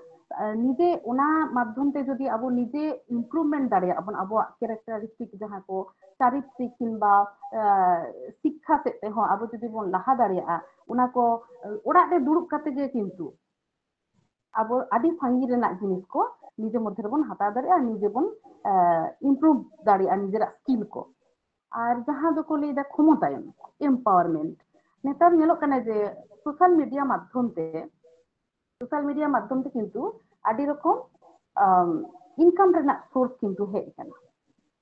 ᱱᱤᱡᱮ ᱚᱱᱟ ᱢᱟᱫᱽᱫᱷᱚᱢ ᱛᱮ ᱡᱩᱫᱤ ᱟᱵᱚ ᱱᱤᱡᱮ ᱤᱢᱯᱨᱩᱵᱷᱢᱮᱱᱴ ᱫᱟᱲᱮᱭᱟᱜᱼᱟ ᱵᱚᱱ, ᱟᱵᱚᱣᱟᱜ ᱠᱮᱨᱮᱠᱴᱟᱨᱤᱥᱴᱤᱠ ᱡᱟᱦᱟᱸ ᱠᱚ ᱪᱟᱨᱤᱛᱨᱤᱠ ᱠᱤᱝᱵᱟ ᱥᱤᱠᱠᱷᱟ ᱥᱮᱫ ᱛᱮᱦᱚᱸ ᱟᱵᱚ ᱡᱩᱫᱤ ᱵᱚᱱ ᱞᱟᱦᱟ ᱫᱟᱲᱮᱭᱟᱜᱼᱟ, ᱚᱱᱟ ᱠᱚ ᱚᱲᱟᱜ ᱨᱮ ᱫᱩᱲᱩᱵ ᱠᱟᱛᱮ ᱜᱮ ᱠᱤᱱᱛᱩ ᱟᱵᱚ ᱟᱹᱰᱤ ᱥᱟᱺᱜᱤᱧ ᱨᱮᱱᱟᱜ ᱡᱤᱱᱤᱥ ᱠᱚ ᱱᱤᱡᱮ ᱢᱚᱫᱽᱫᱷᱮ ᱨᱮᱵᱚᱱ ᱦᱟᱛᱟᱣ ᱫᱟᱲᱮᱭᱟᱜᱼᱟ, ᱱᱤᱡᱮ ᱵᱚᱱ ᱤᱢᱯᱨᱩᱵᱷ ᱫᱟᱲᱮᱭᱟᱜᱼᱟ ᱱᱤᱡᱮᱨᱟᱜ ᱥᱠᱤᱞ ᱠᱚ᱾ ᱟᱨ ᱡᱟᱦᱟᱸ ᱫᱚᱠᱚ ᱞᱟᱹᱭᱫᱟ ᱠᱷᱚᱢᱚᱛᱟᱭᱚᱱ, ᱮᱢᱯᱟᱣᱟᱨᱢᱮᱱᱴ, ᱱᱮᱛᱟᱨ ᱧᱮᱞᱚᱜ ᱠᱟᱱᱟ ᱡᱮ ᱥᱳᱥᱟᱞ ᱢᱤᱰᱤᱭᱟ ᱢᱟᱫᱽᱫᱷᱚᱢ ᱛᱮ, ᱥᱳᱥᱟᱞ ᱢᱤᱰᱤᱭᱟ ᱢᱟᱫᱽᱫᱷᱚᱢ ᱛᱮ ᱠᱤᱱᱛᱩ ᱟᱹᱰᱤ ᱨᱚᱠᱚᱢ ᱤᱱᱠᱟᱢ ᱨᱮᱱᱟᱜ ᱥᱳᱨᱥ ᱠᱤᱱᱛᱩ ᱦᱮᱡ ᱟᱠᱟᱱᱟ᱾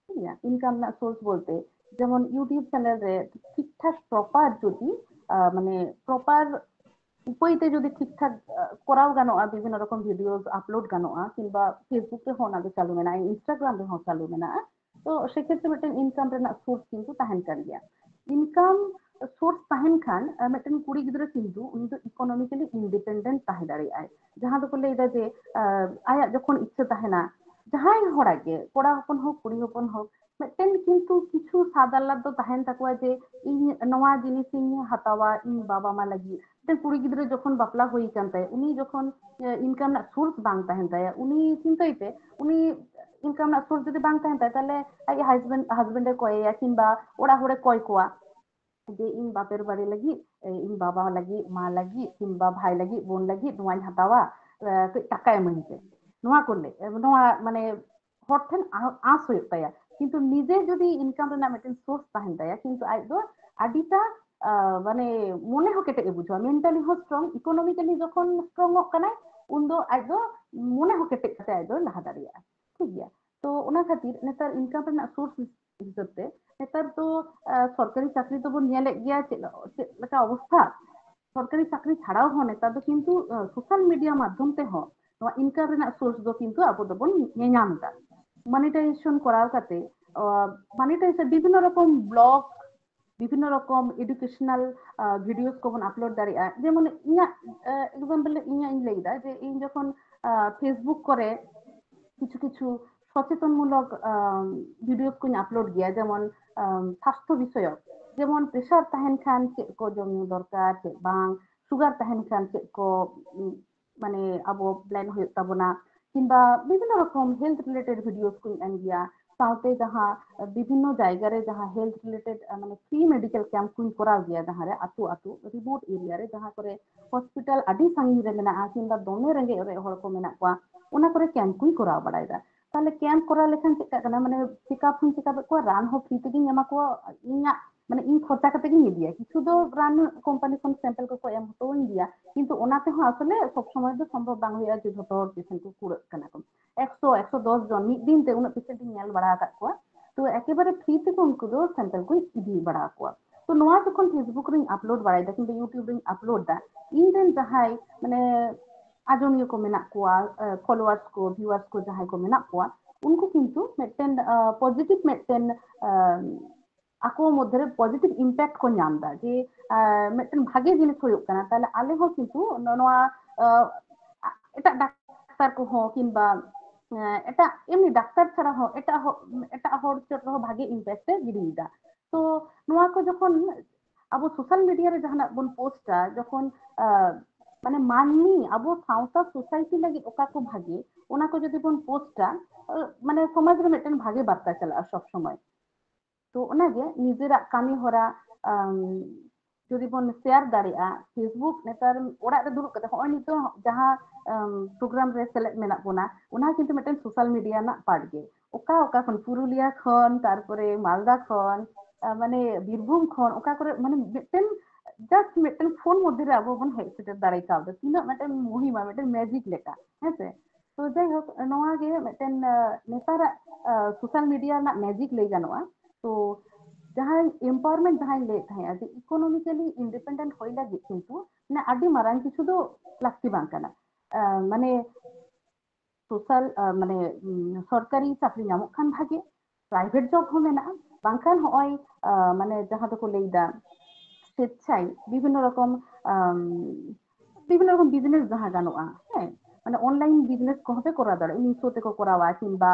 ᱴᱷᱤᱠ ᱜᱮᱭᱟ, ᱤᱱᱠᱟᱢ ᱨᱮᱱᱟᱜ ᱥᱳᱨᱥ ᱵᱚᱞᱛᱮ ᱡᱮᱢᱚᱱ ᱭᱩᱴᱤᱭᱩᱵ ᱪᱮᱱᱮᱞ ᱨᱮ ᱴᱷᱤᱠ ᱴᱷᱟᱠ ᱯᱨᱚᱯᱟᱨ ᱡᱩᱫᱤ ᱢᱟᱱᱮ ᱯᱨᱚᱯᱟᱨ ᱩᱯᱟᱹᱭ ᱛᱮ ᱡᱩᱫᱤ ᱴᱷᱤᱠ ᱴᱷᱟᱠ ᱠᱚᱨᱟᱣ ᱜᱟᱱᱚᱜᱼᱟ, ᱵᱤᱵᱷᱤᱱᱱᱚ ᱨᱚᱠᱚᱢ ᱵᱷᱤᱰᱤᱭᱳ ᱟᱯᱞᱳᱰ ᱜᱟᱱᱚᱜᱼᱟ, ᱠᱤᱝᱵᱟ ᱯᱷᱮᱥᱵᱩᱠ ᱨᱮᱦᱚᱸ ᱚᱱᱟ ᱫᱚ ᱪᱟᱹᱞᱩ ᱢᱮᱱᱟᱜᱼᱟ, ᱤᱱᱥᱴᱟᱜᱨᱟᱢ ᱨᱮᱦᱚᱸ ᱪᱟᱹᱞᱩ ᱢᱮᱱᱟᱜᱼᱟ, ᱛᱚ ᱥᱮᱠᱷᱮᱛᱨᱮ ᱢᱤᱫᱴᱮᱱ ᱤᱱᱠᱟᱢ ᱨᱮᱱᱟᱜ ᱥᱳᱨᱥ ᱠᱤᱱᱛᱩ ᱛᱟᱦᱮᱱ ᱠᱟᱱ ᱜᱮᱭᱟ᱾ ᱤᱱᱠᱟᱢ ᱥᱳᱨᱥ ᱛᱟᱦᱮᱱ ᱠᱷᱟᱱ ᱢᱤᱫᱴᱮᱱ ᱠᱩᱲᱤ ᱜᱤᱫᱽᱨᱟᱹ ᱠᱤᱱᱛᱩ ᱩᱱᱤ ᱫᱚ ᱤᱠᱳᱱᱚᱢᱤᱠᱟᱞᱤ ᱤᱱᱰᱤᱯᱮᱱᱰᱮᱱᱴ ᱛᱟᱦᱮᱸ ᱫᱟᱲᱮᱭᱟᱜᱼᱟᱭ᱾ ᱡᱟᱦᱟᱸ ᱫᱚᱠᱚ ᱞᱟᱹᱭᱫᱟ ᱡᱮ ᱟᱭᱟᱜ ᱡᱚᱠᱷᱚᱱ ᱤᱪᱪᱷᱟᱹ ᱛᱟᱦᱮᱱᱟ, ᱡᱟᱦᱟᱸᱭ ᱦᱚᱲᱟᱜ ᱜᱮ, ᱠᱚᱲᱟ ᱦᱚᱯᱚᱱ ᱦᱳᱠ ᱠᱩᱲᱤ ᱦᱚᱯᱚᱱ ᱦᱳᱠ, ᱢᱤᱫᱴᱮᱱ ᱠᱤᱱᱛᱩ ᱠᱤᱪᱷᱩ ᱥᱟᱫ ᱟᱞᱞᱟᱫ ᱫᱚ ᱛᱟᱦᱮᱱ ᱛᱟᱠᱚᱣᱟ ᱡᱮ ᱤᱧ ᱱᱚᱣᱟ ᱡᱤᱱᱤᱥ ᱤᱧ ᱦᱟᱛᱟᱣᱟ ᱤᱧ ᱵᱟᱵᱟ ᱢᱟ ᱞᱟᱹᱜᱤᱫ᱾ ᱢᱤᱫᱴᱮᱱ ᱠᱩᱲᱤ ᱜᱤᱫᱽᱨᱟᱹ ᱡᱚᱠᱷᱚᱱ ᱵᱟᱯᱞᱟ ᱦᱩᱭ ᱟᱠᱟᱱ ᱛᱟᱭᱟ, ᱩᱱᱤ ᱡᱚᱠᱷᱚᱱ ᱤᱱᱠᱟᱢ ᱨᱮᱱᱟᱜ ᱥᱳᱨᱥ ᱵᱟᱝ ᱛᱟᱦᱮᱱ ᱛᱟᱭᱟ, ᱩᱱᱤ ᱪᱤᱱᱛᱟᱹᱭ ᱯᱮ, ᱩᱱᱤ ᱤᱱᱠᱟᱢ ᱨᱮᱱᱟᱜ ᱥᱳᱨᱥ ᱡᱩᱫᱤ ᱵᱟᱝ ᱛᱟᱦᱮᱱ ᱛᱟᱭᱟ, ᱛᱟᱦᱞᱮ ᱟᱡ ᱦᱟᱡᱵᱮᱱᱰ ᱦᱟᱡᱵᱮᱱᱰ ᱮ ᱠᱚᱭᱮᱭᱟ ᱠᱤᱝᱵᱟ ᱚᱲᱟᱜ ᱦᱚᱲᱮ ᱠᱚᱭ ᱠᱚᱣᱟ ᱡᱮ ᱤᱧ ᱵᱟᱯᱮᱨ ᱵᱟᱲᱤ ᱞᱟᱹᱜᱤᱫ, ᱤᱧ ᱵᱟᱵᱟ ᱞᱟᱹᱜᱤᱫ, ᱢᱟ ᱞᱟᱹᱜᱤᱫ ᱠᱤᱝᱵᱟ ᱵᱷᱟᱭ ᱞᱟᱹᱜᱤᱫ, ᱵᱚᱱ ᱞᱟᱹᱜᱤᱫ ᱱᱚᱣᱟᱧ ᱦᱟᱛᱟᱣᱟ, ᱠᱟᱹᱡ ᱴᱟᱠᱟ ᱤᱢᱟᱹᱧ ᱯᱮ᱾ ᱱᱚᱣᱟ ᱠᱚ ᱞᱟᱹᱭ, ᱱᱚᱣᱟ ᱢᱟᱱᱮ ᱦᱚᱲ ᱴᱷᱮᱱ ᱟᱸᱥ ᱦᱩᱭᱩᱜ ᱛᱟᱭᱟ, ᱠᱤᱱᱛᱩ ᱱᱤᱡᱮ ᱡᱩᱫᱤ ᱤᱱᱠᱟᱢ ᱨᱮᱱᱟᱜ ᱢᱤᱫᱴᱮᱱ ᱥᱳᱨᱥ ᱛᱟᱦᱮᱱ ᱛᱟᱭᱟ, ᱠᱤᱱᱛᱩ ᱟᱡ ᱫᱚ ᱟᱹᱰᱤᱴᱟ ᱢᱟᱱᱮ ᱢᱚᱱᱮ ᱦᱚᱸ ᱠᱮᱴᱮᱡ ᱮ ᱵᱩᱡᱷᱟᱹᱣᱟ, ᱢᱮᱱᱴᱟᱞᱤ ᱦᱚᱸ ᱥᱴᱨᱚᱝ, ᱤᱠᱳᱱᱚᱢᱤᱠᱟᱞᱤ ᱡᱚᱠᱷᱚᱱ ᱥᱴᱨᱚᱝ ᱚᱜ ᱠᱟᱱᱟᱭ ᱩᱱᱫᱚ ᱟᱡ ᱫᱚ ᱢᱚᱱᱮ ᱦᱚᱸ ᱠᱮᱴᱮᱡ ᱠᱟᱛᱮ ᱟᱡ ᱫᱚ ᱞᱟᱦᱟ ᱫᱟᱲᱮᱭᱟᱜᱼᱟ᱾ ᱴᱷᱤᱠ ᱜᱮᱭᱟ, ᱛᱚ ᱚᱱᱟ ᱠᱷᱟᱹᱛᱤᱨ ᱱᱮᱛᱟᱨ ᱤᱱᱠᱟᱢ ᱨᱮᱱᱟᱜ ᱥᱳᱨᱥ ᱦᱤᱥᱟᱹᱵ ᱛᱮ ᱱᱮᱛᱟᱨ ᱫᱚ ᱥᱚᱨᱠᱟᱨᱤ ᱪᱟᱹᱠᱨᱤ ᱫᱚᱵᱚᱱ ᱧᱮᱞᱮᱫ ᱜᱮᱭᱟ ᱪᱮᱫ ᱪᱮᱫ ᱞᱮᱠᱟ ᱚᱵᱚᱥᱛᱷᱟ᱾ ᱥᱚᱨᱠᱟᱨᱤ ᱪᱟᱹᱠᱨᱤ ᱪᱷᱟᱲᱟᱣ ᱦᱚᱸ ᱱᱮᱛᱟᱨ ᱫᱚ ᱠᱤᱱᱛᱩ ᱥᱳᱥᱟᱞ ᱢᱤᱰᱤᱭᱟ ᱢᱟᱫᱽᱫᱷᱚᱢ ᱛᱮᱦᱚᱸ ᱱᱚᱣᱟ ᱤᱱᱠᱟᱢ ᱨᱮᱱᱟᱜ ᱥᱳᱨᱥ ᱫᱚ ᱠᱤᱱᱛᱩ ᱟᱵᱚ ᱫᱚᱵᱚᱱ ᱧᱮᱧᱟᱢ ᱮᱫᱟ᱾ ᱢᱚᱱᱮᱴᱟᱭᱡᱮᱥᱚᱱ ᱠᱚᱨᱟᱣ ᱠᱟᱛᱮ, ᱢᱚᱱᱮᱴᱟᱭᱡᱮᱥᱚᱱ ᱵᱤᱵᱷᱤᱱᱱᱚ ᱨᱚᱠᱚᱢ ᱵᱞᱚᱜ, ᱵᱤᱵᱷᱤᱱᱱᱚ ᱨᱚᱠᱚᱢ ᱮᱰᱩᱠᱮᱥᱚᱱᱟᱞ ᱵᱷᱤᱰᱤᱭᱳᱥ ᱠᱚᱵᱚᱱ ᱟᱯᱞᱳᱰ ᱫᱟᱲᱮᱭᱟᱜᱼᱟ᱾ ᱡᱮᱢᱚᱱ ᱤᱧᱟᱹᱜ ᱮᱠᱡᱟᱢᱯᱚᱞ ᱤᱧᱟᱹᱜ ᱤᱧ ᱞᱟᱹᱭᱫᱟ ᱡᱮ ᱤᱧ ᱡᱚᱠᱷᱚᱱ ᱯᱷᱮᱥᱵᱩᱠ ᱠᱚᱨᱮ ᱠᱤᱪᱷᱩ ᱠᱤᱪᱷᱩ ᱥᱚᱪᱮᱛᱚᱱ ᱢᱩᱞᱚᱠ ᱵᱷᱤᱰᱤᱭᱳᱥ ᱠᱚᱧ ᱟᱯᱞᱳᱰ ᱜᱮᱭᱟ, ᱡᱮᱢᱚᱱ ᱥᱟᱥᱛᱷᱚ ᱵᱤᱥᱚᱭᱚᱠ, ᱡᱮᱢᱚᱱ ᱯᱨᱮᱥᱟᱨ ᱛᱟᱦᱮᱱ ᱠᱷᱟᱱ ᱪᱮᱫ ᱠᱚ ᱡᱚᱢ ᱧᱩ ᱫᱚᱨᱠᱟᱨ, ᱪᱮᱫ ᱵᱟᱝ, ᱥᱩᱜᱟᱨ ᱛᱟᱦᱮᱱ ᱠᱷᱟᱱ ᱪᱮᱫ ᱠᱚ ᱢᱟᱱᱮ ᱟᱵᱚ ᱯᱞᱮᱱ ᱦᱩᱭᱩᱜ ᱛᱟᱵᱚᱱᱟ, ᱠᱤᱝᱵᱟ ᱵᱤᱵᱷᱤᱱᱱᱚ ᱨᱚᱠᱚᱢ ᱦᱮᱞᱛᱷ ᱨᱤᱞᱮᱴᱮᱰ ᱵᱷᱤᱰᱤᱭᱳᱥ ᱠᱚᱧ ᱮᱢ ᱜᱮᱭᱟ᱾ ᱥᱟᱶᱛᱮ ᱡᱟᱦᱟᱸ ᱵᱤᱵᱷᱤᱱᱱᱚ ᱡᱟᱭᱜᱟ ᱨᱮ ᱡᱟᱦᱟᱸ ᱦᱮᱞᱛᱷ ᱨᱤᱞᱮᱴᱮᱰ ᱢᱟᱱᱮ ᱯᱷᱨᱤ ᱢᱮᱰᱤᱠᱮᱞ ᱠᱮᱢᱯ ᱠᱚᱧ ᱠᱚᱨᱟᱣ ᱜᱮᱭᱟ, ᱡᱟᱦᱟᱸ ᱨᱮ ᱟᱹᱛᱩ ᱟᱹᱛᱩ ᱨᱤᱢᱳᱴ ᱮᱨᱤᱭᱟ ᱨᱮ ᱡᱟᱦᱟᱸ ᱠᱚᱨᱮ ᱦᱚᱥᱯᱤᱴᱟᱞ ᱟᱹᱰᱤ ᱥᱟᱺᱜᱤᱧ ᱨᱮ ᱢᱮᱱᱟᱜᱼᱟ ᱠᱤᱝᱵᱟ ᱫᱚᱢᱮ ᱨᱮᱸᱜᱮᱡ ᱚᱨᱮᱡ ᱦᱚᱲ ᱠᱚ ᱢᱮᱱᱟᱜ ᱠᱚᱣᱟ, ᱚᱱᱟ ᱠᱚᱨᱮ ᱠᱮᱢᱯ ᱠᱚᱧ ᱠᱚᱨᱟᱣ ᱵᱟᱲᱟᱭᱮᱫᱟ᱾ ᱛᱟᱦᱞᱮ ᱠᱮᱢᱯ ᱠᱚᱨᱟᱣ ᱞᱮᱠᱷᱟᱱ ᱪᱮᱫ ᱠᱟᱜ ᱠᱟᱱᱟ, ᱢᱟᱱᱮ ᱪᱮᱠᱟᱯ ᱦᱚᱸᱧ ᱪᱮᱠᱟᱯᱮᱫ ᱠᱚᱣᱟ, ᱨᱟᱱ ᱦᱚᱸ ᱯᱷᱨᱤ ᱛᱮᱜᱮᱧ ᱮᱢᱟ ᱠᱚᱣᱟ, ᱤᱧᱟᱹᱜ ᱢᱟᱱᱮ ᱤᱧ ᱠᱷᱚᱨᱪᱟ ᱠᱟᱛᱮ ᱜᱤᱧ ᱤᱫᱤᱭᱟ᱾ ᱠᱤᱪᱷᱩ ᱫᱚ ᱨᱟᱱ ᱠᱳᱢᱯᱟᱱᱤ ᱠᱷᱚᱱ ᱥᱮᱢᱯᱮᱞ ᱠᱚᱠᱚ ᱮᱢ ᱦᱚᱴᱚᱣᱟᱹᱧ ᱜᱮᱭᱟ, ᱠᱤᱱᱛᱩ ᱚᱱᱟ ᱛᱮᱦᱚᱸ ᱟᱥᱚᱞᱮ ᱥᱚᱵ ᱥᱚᱢᱚᱭ ᱫᱚ ᱥᱚᱢᱵᱷᱚᱵ ᱵᱟᱝ ᱦᱩᱭᱩᱜᱼᱟ ᱡᱮ ᱡᱷᱚᱛᱚ ᱦᱚᱲ ᱯᱮᱥᱮᱱᱴ ᱠᱚ ᱠᱩᱲᱟᱹᱜ ᱠᱟᱱᱟ ᱠᱚ᱾ ᱮᱠᱥᱚ ᱮᱠᱥᱚ ᱫᱚᱥ ᱡᱚᱱ ᱢᱤᱫ ᱫᱤᱱ ᱛᱮ ᱩᱱᱟᱹᱜ ᱯᱮᱥᱮᱱᱴ ᱤᱧ ᱧᱮᱞ ᱵᱟᱲᱟ ᱟᱠᱟᱫ ᱠᱚᱣᱟ᱾ ᱛᱚ ᱮᱠᱮᱵᱟᱨᱮ ᱯᱷᱨᱤ ᱛᱮᱜᱮ ᱩᱱᱠᱩ ᱫᱚ ᱥᱮᱢᱯᱮᱞ ᱠᱚᱧ ᱤᱫᱤ ᱵᱟᱲᱟ ᱟᱠᱚᱣᱟ᱾ ᱛᱚ ᱱᱚᱣᱟ ᱡᱚᱠᱷᱚᱱ ᱯᱷᱮᱥᱵᱩᱠ ᱨᱤᱧ ᱟᱯᱞᱳᱰ ᱵᱟᱲᱟᱭᱮᱫᱟ ᱠᱤᱝᱵᱟ ᱭᱩᱴᱤᱭᱩᱵᱽ ᱨᱤᱧ ᱟᱯᱞᱳᱰ ᱫᱟ, ᱤᱧ ᱨᱮᱱ ᱡᱟᱦᱟᱸᱭ ᱢᱟᱱᱮ ᱟᱸᱡᱚᱢᱤᱭᱟᱹ ᱠᱚ ᱢᱮᱱᱟᱜ ᱠᱚᱣᱟ, ᱯᱷᱚᱞᱳᱣᱟᱨᱥ ᱠᱚ, ᱵᱷᱤᱣᱟᱨᱥ ᱠᱚ ᱡᱟᱦᱟᱸᱭ ᱠᱚ ᱢᱮᱱᱟᱜ ᱠᱚᱣᱟ, ᱩᱱᱠᱩ ᱠᱤᱱᱛᱩ ᱢᱤᱫᱴᱮᱱ ᱯᱚᱡᱤᱴᱤᱵᱷ ᱢᱤᱫᱴᱮᱱ ᱟᱠᱚ ᱢᱚᱫᱽᱫᱷᱮᱨᱮ ᱯᱚᱡᱤᱴᱤᱵᱷ ᱤᱢᱯᱮᱠᱴ ᱠᱚ ᱧᱟᱢ ᱮᱫᱟ ᱡᱮ ᱢᱤᱫᱴᱮᱱ ᱵᱷᱟᱜᱮ ᱡᱤᱱᱤᱥ ᱦᱩᱭᱩᱜ ᱠᱟᱱᱟ, ᱛᱟᱦᱞᱮ ᱟᱞᱮ ᱦᱚᱸ ᱠᱤᱱᱛᱩ ᱱᱚᱣᱟ ᱮᱴᱟᱜ ᱰᱟᱠᱛᱟᱨ ᱠᱚᱦᱚᱸ ᱠᱤᱝᱵᱟ ᱮᱴᱟᱜ ᱮᱢᱱᱤ ᱰᱟᱠᱛᱟᱨ ᱪᱷᱟᱲᱟ ᱦᱚᱸ ᱮᱴᱟᱜ ᱮᱴᱟᱜ ᱦᱚᱲ ᱪᱚᱴ ᱨᱮᱦᱚᱸ ᱵᱷᱟᱜᱮ ᱤᱢᱯᱮᱠᱴ ᱮ ᱜᱤᱰᱤᱭᱮᱫᱟ᱾ ᱛᱚ ᱱᱚᱣᱟ ᱠᱚ ᱡᱚᱠᱷᱚᱱ ᱟᱵᱚ ᱥᱳᱥᱟᱞ ᱢᱤᱰᱤᱭᱟ ᱨᱮ ᱡᱟᱦᱟᱱᱟᱜ ᱵᱚᱱ ᱯᱳᱥᱴᱟ, ᱡᱚᱠᱷᱚᱱ ᱢᱟᱱᱮ ᱢᱟᱹᱱᱢᱤ ᱟᱵᱚ ᱥᱟᱶᱛᱟ ᱥᱳᱥᱟᱭᱴᱤ ᱞᱟᱹᱜᱤᱫ ᱚᱠᱟ ᱠᱚ ᱵᱷᱟᱜᱮ, ᱚᱱᱟ ᱠᱚ ᱡᱩᱫᱤ ᱵᱚᱱ ᱯᱳᱥᱴᱟ, ᱢᱟᱱᱮ ᱥᱚᱢᱟᱡᱽ ᱨᱮ ᱢᱤᱫᱴᱮᱱ ᱵᱷᱟᱜᱮ ᱵᱟᱨᱛᱟ ᱪᱟᱞᱟᱜᱼᱟ ᱥᱚᱵ ᱥᱚᱢᱚᱭ᱾ ᱛᱚ ᱚᱱᱟᱜᱮ ᱱᱤᱡᱮᱨᱟᱜ ᱠᱟᱹᱢᱤ ᱦᱚᱨᱟ ᱡᱩᱫᱤ ᱵᱚᱱ ᱥᱮᱭᱟᱨ ᱫᱟᱲᱮᱭᱟᱜᱼᱟ, ᱯᱷᱮᱥᱵᱩᱠ ᱱᱮᱛᱟᱨ ᱚᱲᱟᱜ ᱨᱮ ᱫᱩᱲᱩᱵ ᱠᱟᱛᱮ ᱦᱚᱸᱜᱼᱚᱭ ᱱᱤᱛᱚᱜ ᱡᱟᱦᱟᱸ ᱯᱨᱳᱜᱨᱟᱢ ᱨᱮ ᱥᱮᱞᱮᱫ ᱢᱮᱱᱟᱜ ᱵᱚᱱᱟ, ᱚᱱᱟ ᱠᱤᱱᱛᱩ ᱢᱤᱫᱴᱮᱱ ᱥᱳᱥᱟᱞ ᱢᱤᱰᱤᱭᱟ ᱨᱮᱱᱟᱜ ᱯᱟᱨᱴ ᱜᱮ᱾ ᱚᱠᱟ ᱚᱠᱟ ᱠᱷᱚᱱ, ᱯᱩᱨᱩᱞᱤᱭᱟ ᱠᱷᱚᱱ, ᱛᱟᱨᱯᱚᱨᱮ ᱢᱟᱞᱫᱟ ᱠᱷᱚᱱ, ᱢᱟᱱᱮ ᱵᱤᱨᱵᱷᱩᱢ ᱠᱷᱚᱱ, ᱚᱠᱟ ᱠᱚᱨᱮ ᱢᱟᱱᱮ ᱢᱤᱫᱴᱮᱱ ᱡᱟᱥᱴ ᱢᱤᱫᱴᱮᱱ ᱯᱷᱳᱱ ᱢᱚᱫᱽᱫᱷᱮ ᱨᱮ ᱟᱵᱚ ᱵᱚᱱ ᱦᱮᱡ ᱥᱮᱴᱮᱨ ᱫᱟᱲᱮ ᱠᱟᱣᱫᱟ᱾ ᱛᱤᱱᱟᱹᱜ ᱢᱤᱫᱴᱮᱱ ᱢᱚᱦᱤᱢᱟ, ᱢᱤᱫᱴᱮᱱ ᱢᱮᱡᱤᱠ ᱞᱮᱠᱟ, ᱦᱮᱸᱥᱮ? ᱛᱚ ᱡᱟᱭᱦᱳᱠ, ᱱᱚᱣᱟ ᱜᱮ ᱢᱤᱫᱴᱮᱱ ᱱᱮᱛᱟᱨᱟᱜ ᱥᱳᱥᱟᱞ ᱢᱤᱰᱤᱭᱟ ᱨᱮᱱᱟᱜ ᱢᱮᱡᱤᱠ ᱞᱟᱹᱭ ᱜᱟᱱᱚᱜᱼᱟ᱾ ᱛᱚ ᱡᱟᱦᱟᱸᱭ ᱮᱢᱯᱟᱣᱟᱨᱢᱮᱱᱴ ᱡᱟᱦᱟᱸᱧ ᱞᱟᱹᱭᱮᱫ ᱛᱟᱦᱮᱸᱫ ᱡᱮ ᱤᱠᱳᱱᱚᱢᱤᱠᱟᱞᱤ ᱤᱱᱰᱤᱯᱮᱱᱰᱮᱱᱴ ᱦᱩᱭ ᱞᱟᱹᱜᱤᱫ ᱠᱤᱱᱛᱩ ᱢᱟᱱᱮ ᱟᱹᱰᱤ ᱢᱟᱨᱟᱝ ᱠᱤᱪᱷᱩ ᱫᱚ ᱞᱟᱹᱠᱛᱤ ᱵᱟᱝ ᱠᱟᱱᱟ᱾ ᱢᱟᱱᱮ ᱥᱳᱥᱟᱞ ᱢᱟᱱᱮ ᱥᱚᱨᱠᱟᱨᱤ ᱪᱟᱹᱠᱨᱤ ᱧᱟᱢᱚᱜ ᱠᱷᱟᱱ ᱵᱷᱟᱜᱮ, ᱯᱨᱟᱭᱵᱷᱮᱴ ᱡᱚᱵ ᱦᱚᱸ ᱢᱮᱱᱟᱜᱼᱟ, ᱵᱟᱝᱠᱷᱟᱱ ᱦᱚᱸᱜᱼᱚᱭ ᱢᱟᱱᱮ ᱡᱟᱦᱟᱸ ᱫᱚᱠᱚ ᱞᱟᱹᱭᱫᱟ ᱥᱮᱪᱪᱷᱟᱭ ᱵᱤᱵᱷᱤᱱᱱᱚ ᱨᱚᱠᱚᱢ ᱵᱤᱵᱷᱤᱱᱱᱚ ᱨᱚᱠᱚᱢ ᱵᱤᱡᱽᱱᱮᱥ ᱡᱟᱦᱟᱸ ᱜᱟᱱᱚᱜᱼᱟ, ᱦᱮᱸ, ᱢᱟᱱᱮ ᱚᱱᱞᱟᱭᱤᱱ ᱵᱤᱡᱽᱱᱮᱥ ᱠᱚᱦᱚᱸ ᱯᱮ ᱠᱚᱨᱟᱣ ᱫᱟᱲᱮᱭᱟᱜᱼᱟ, ᱢᱤᱥᱳ ᱛᱮᱠᱚ ᱠᱚᱨᱟᱣᱟ, ᱠᱤᱝᱵᱟ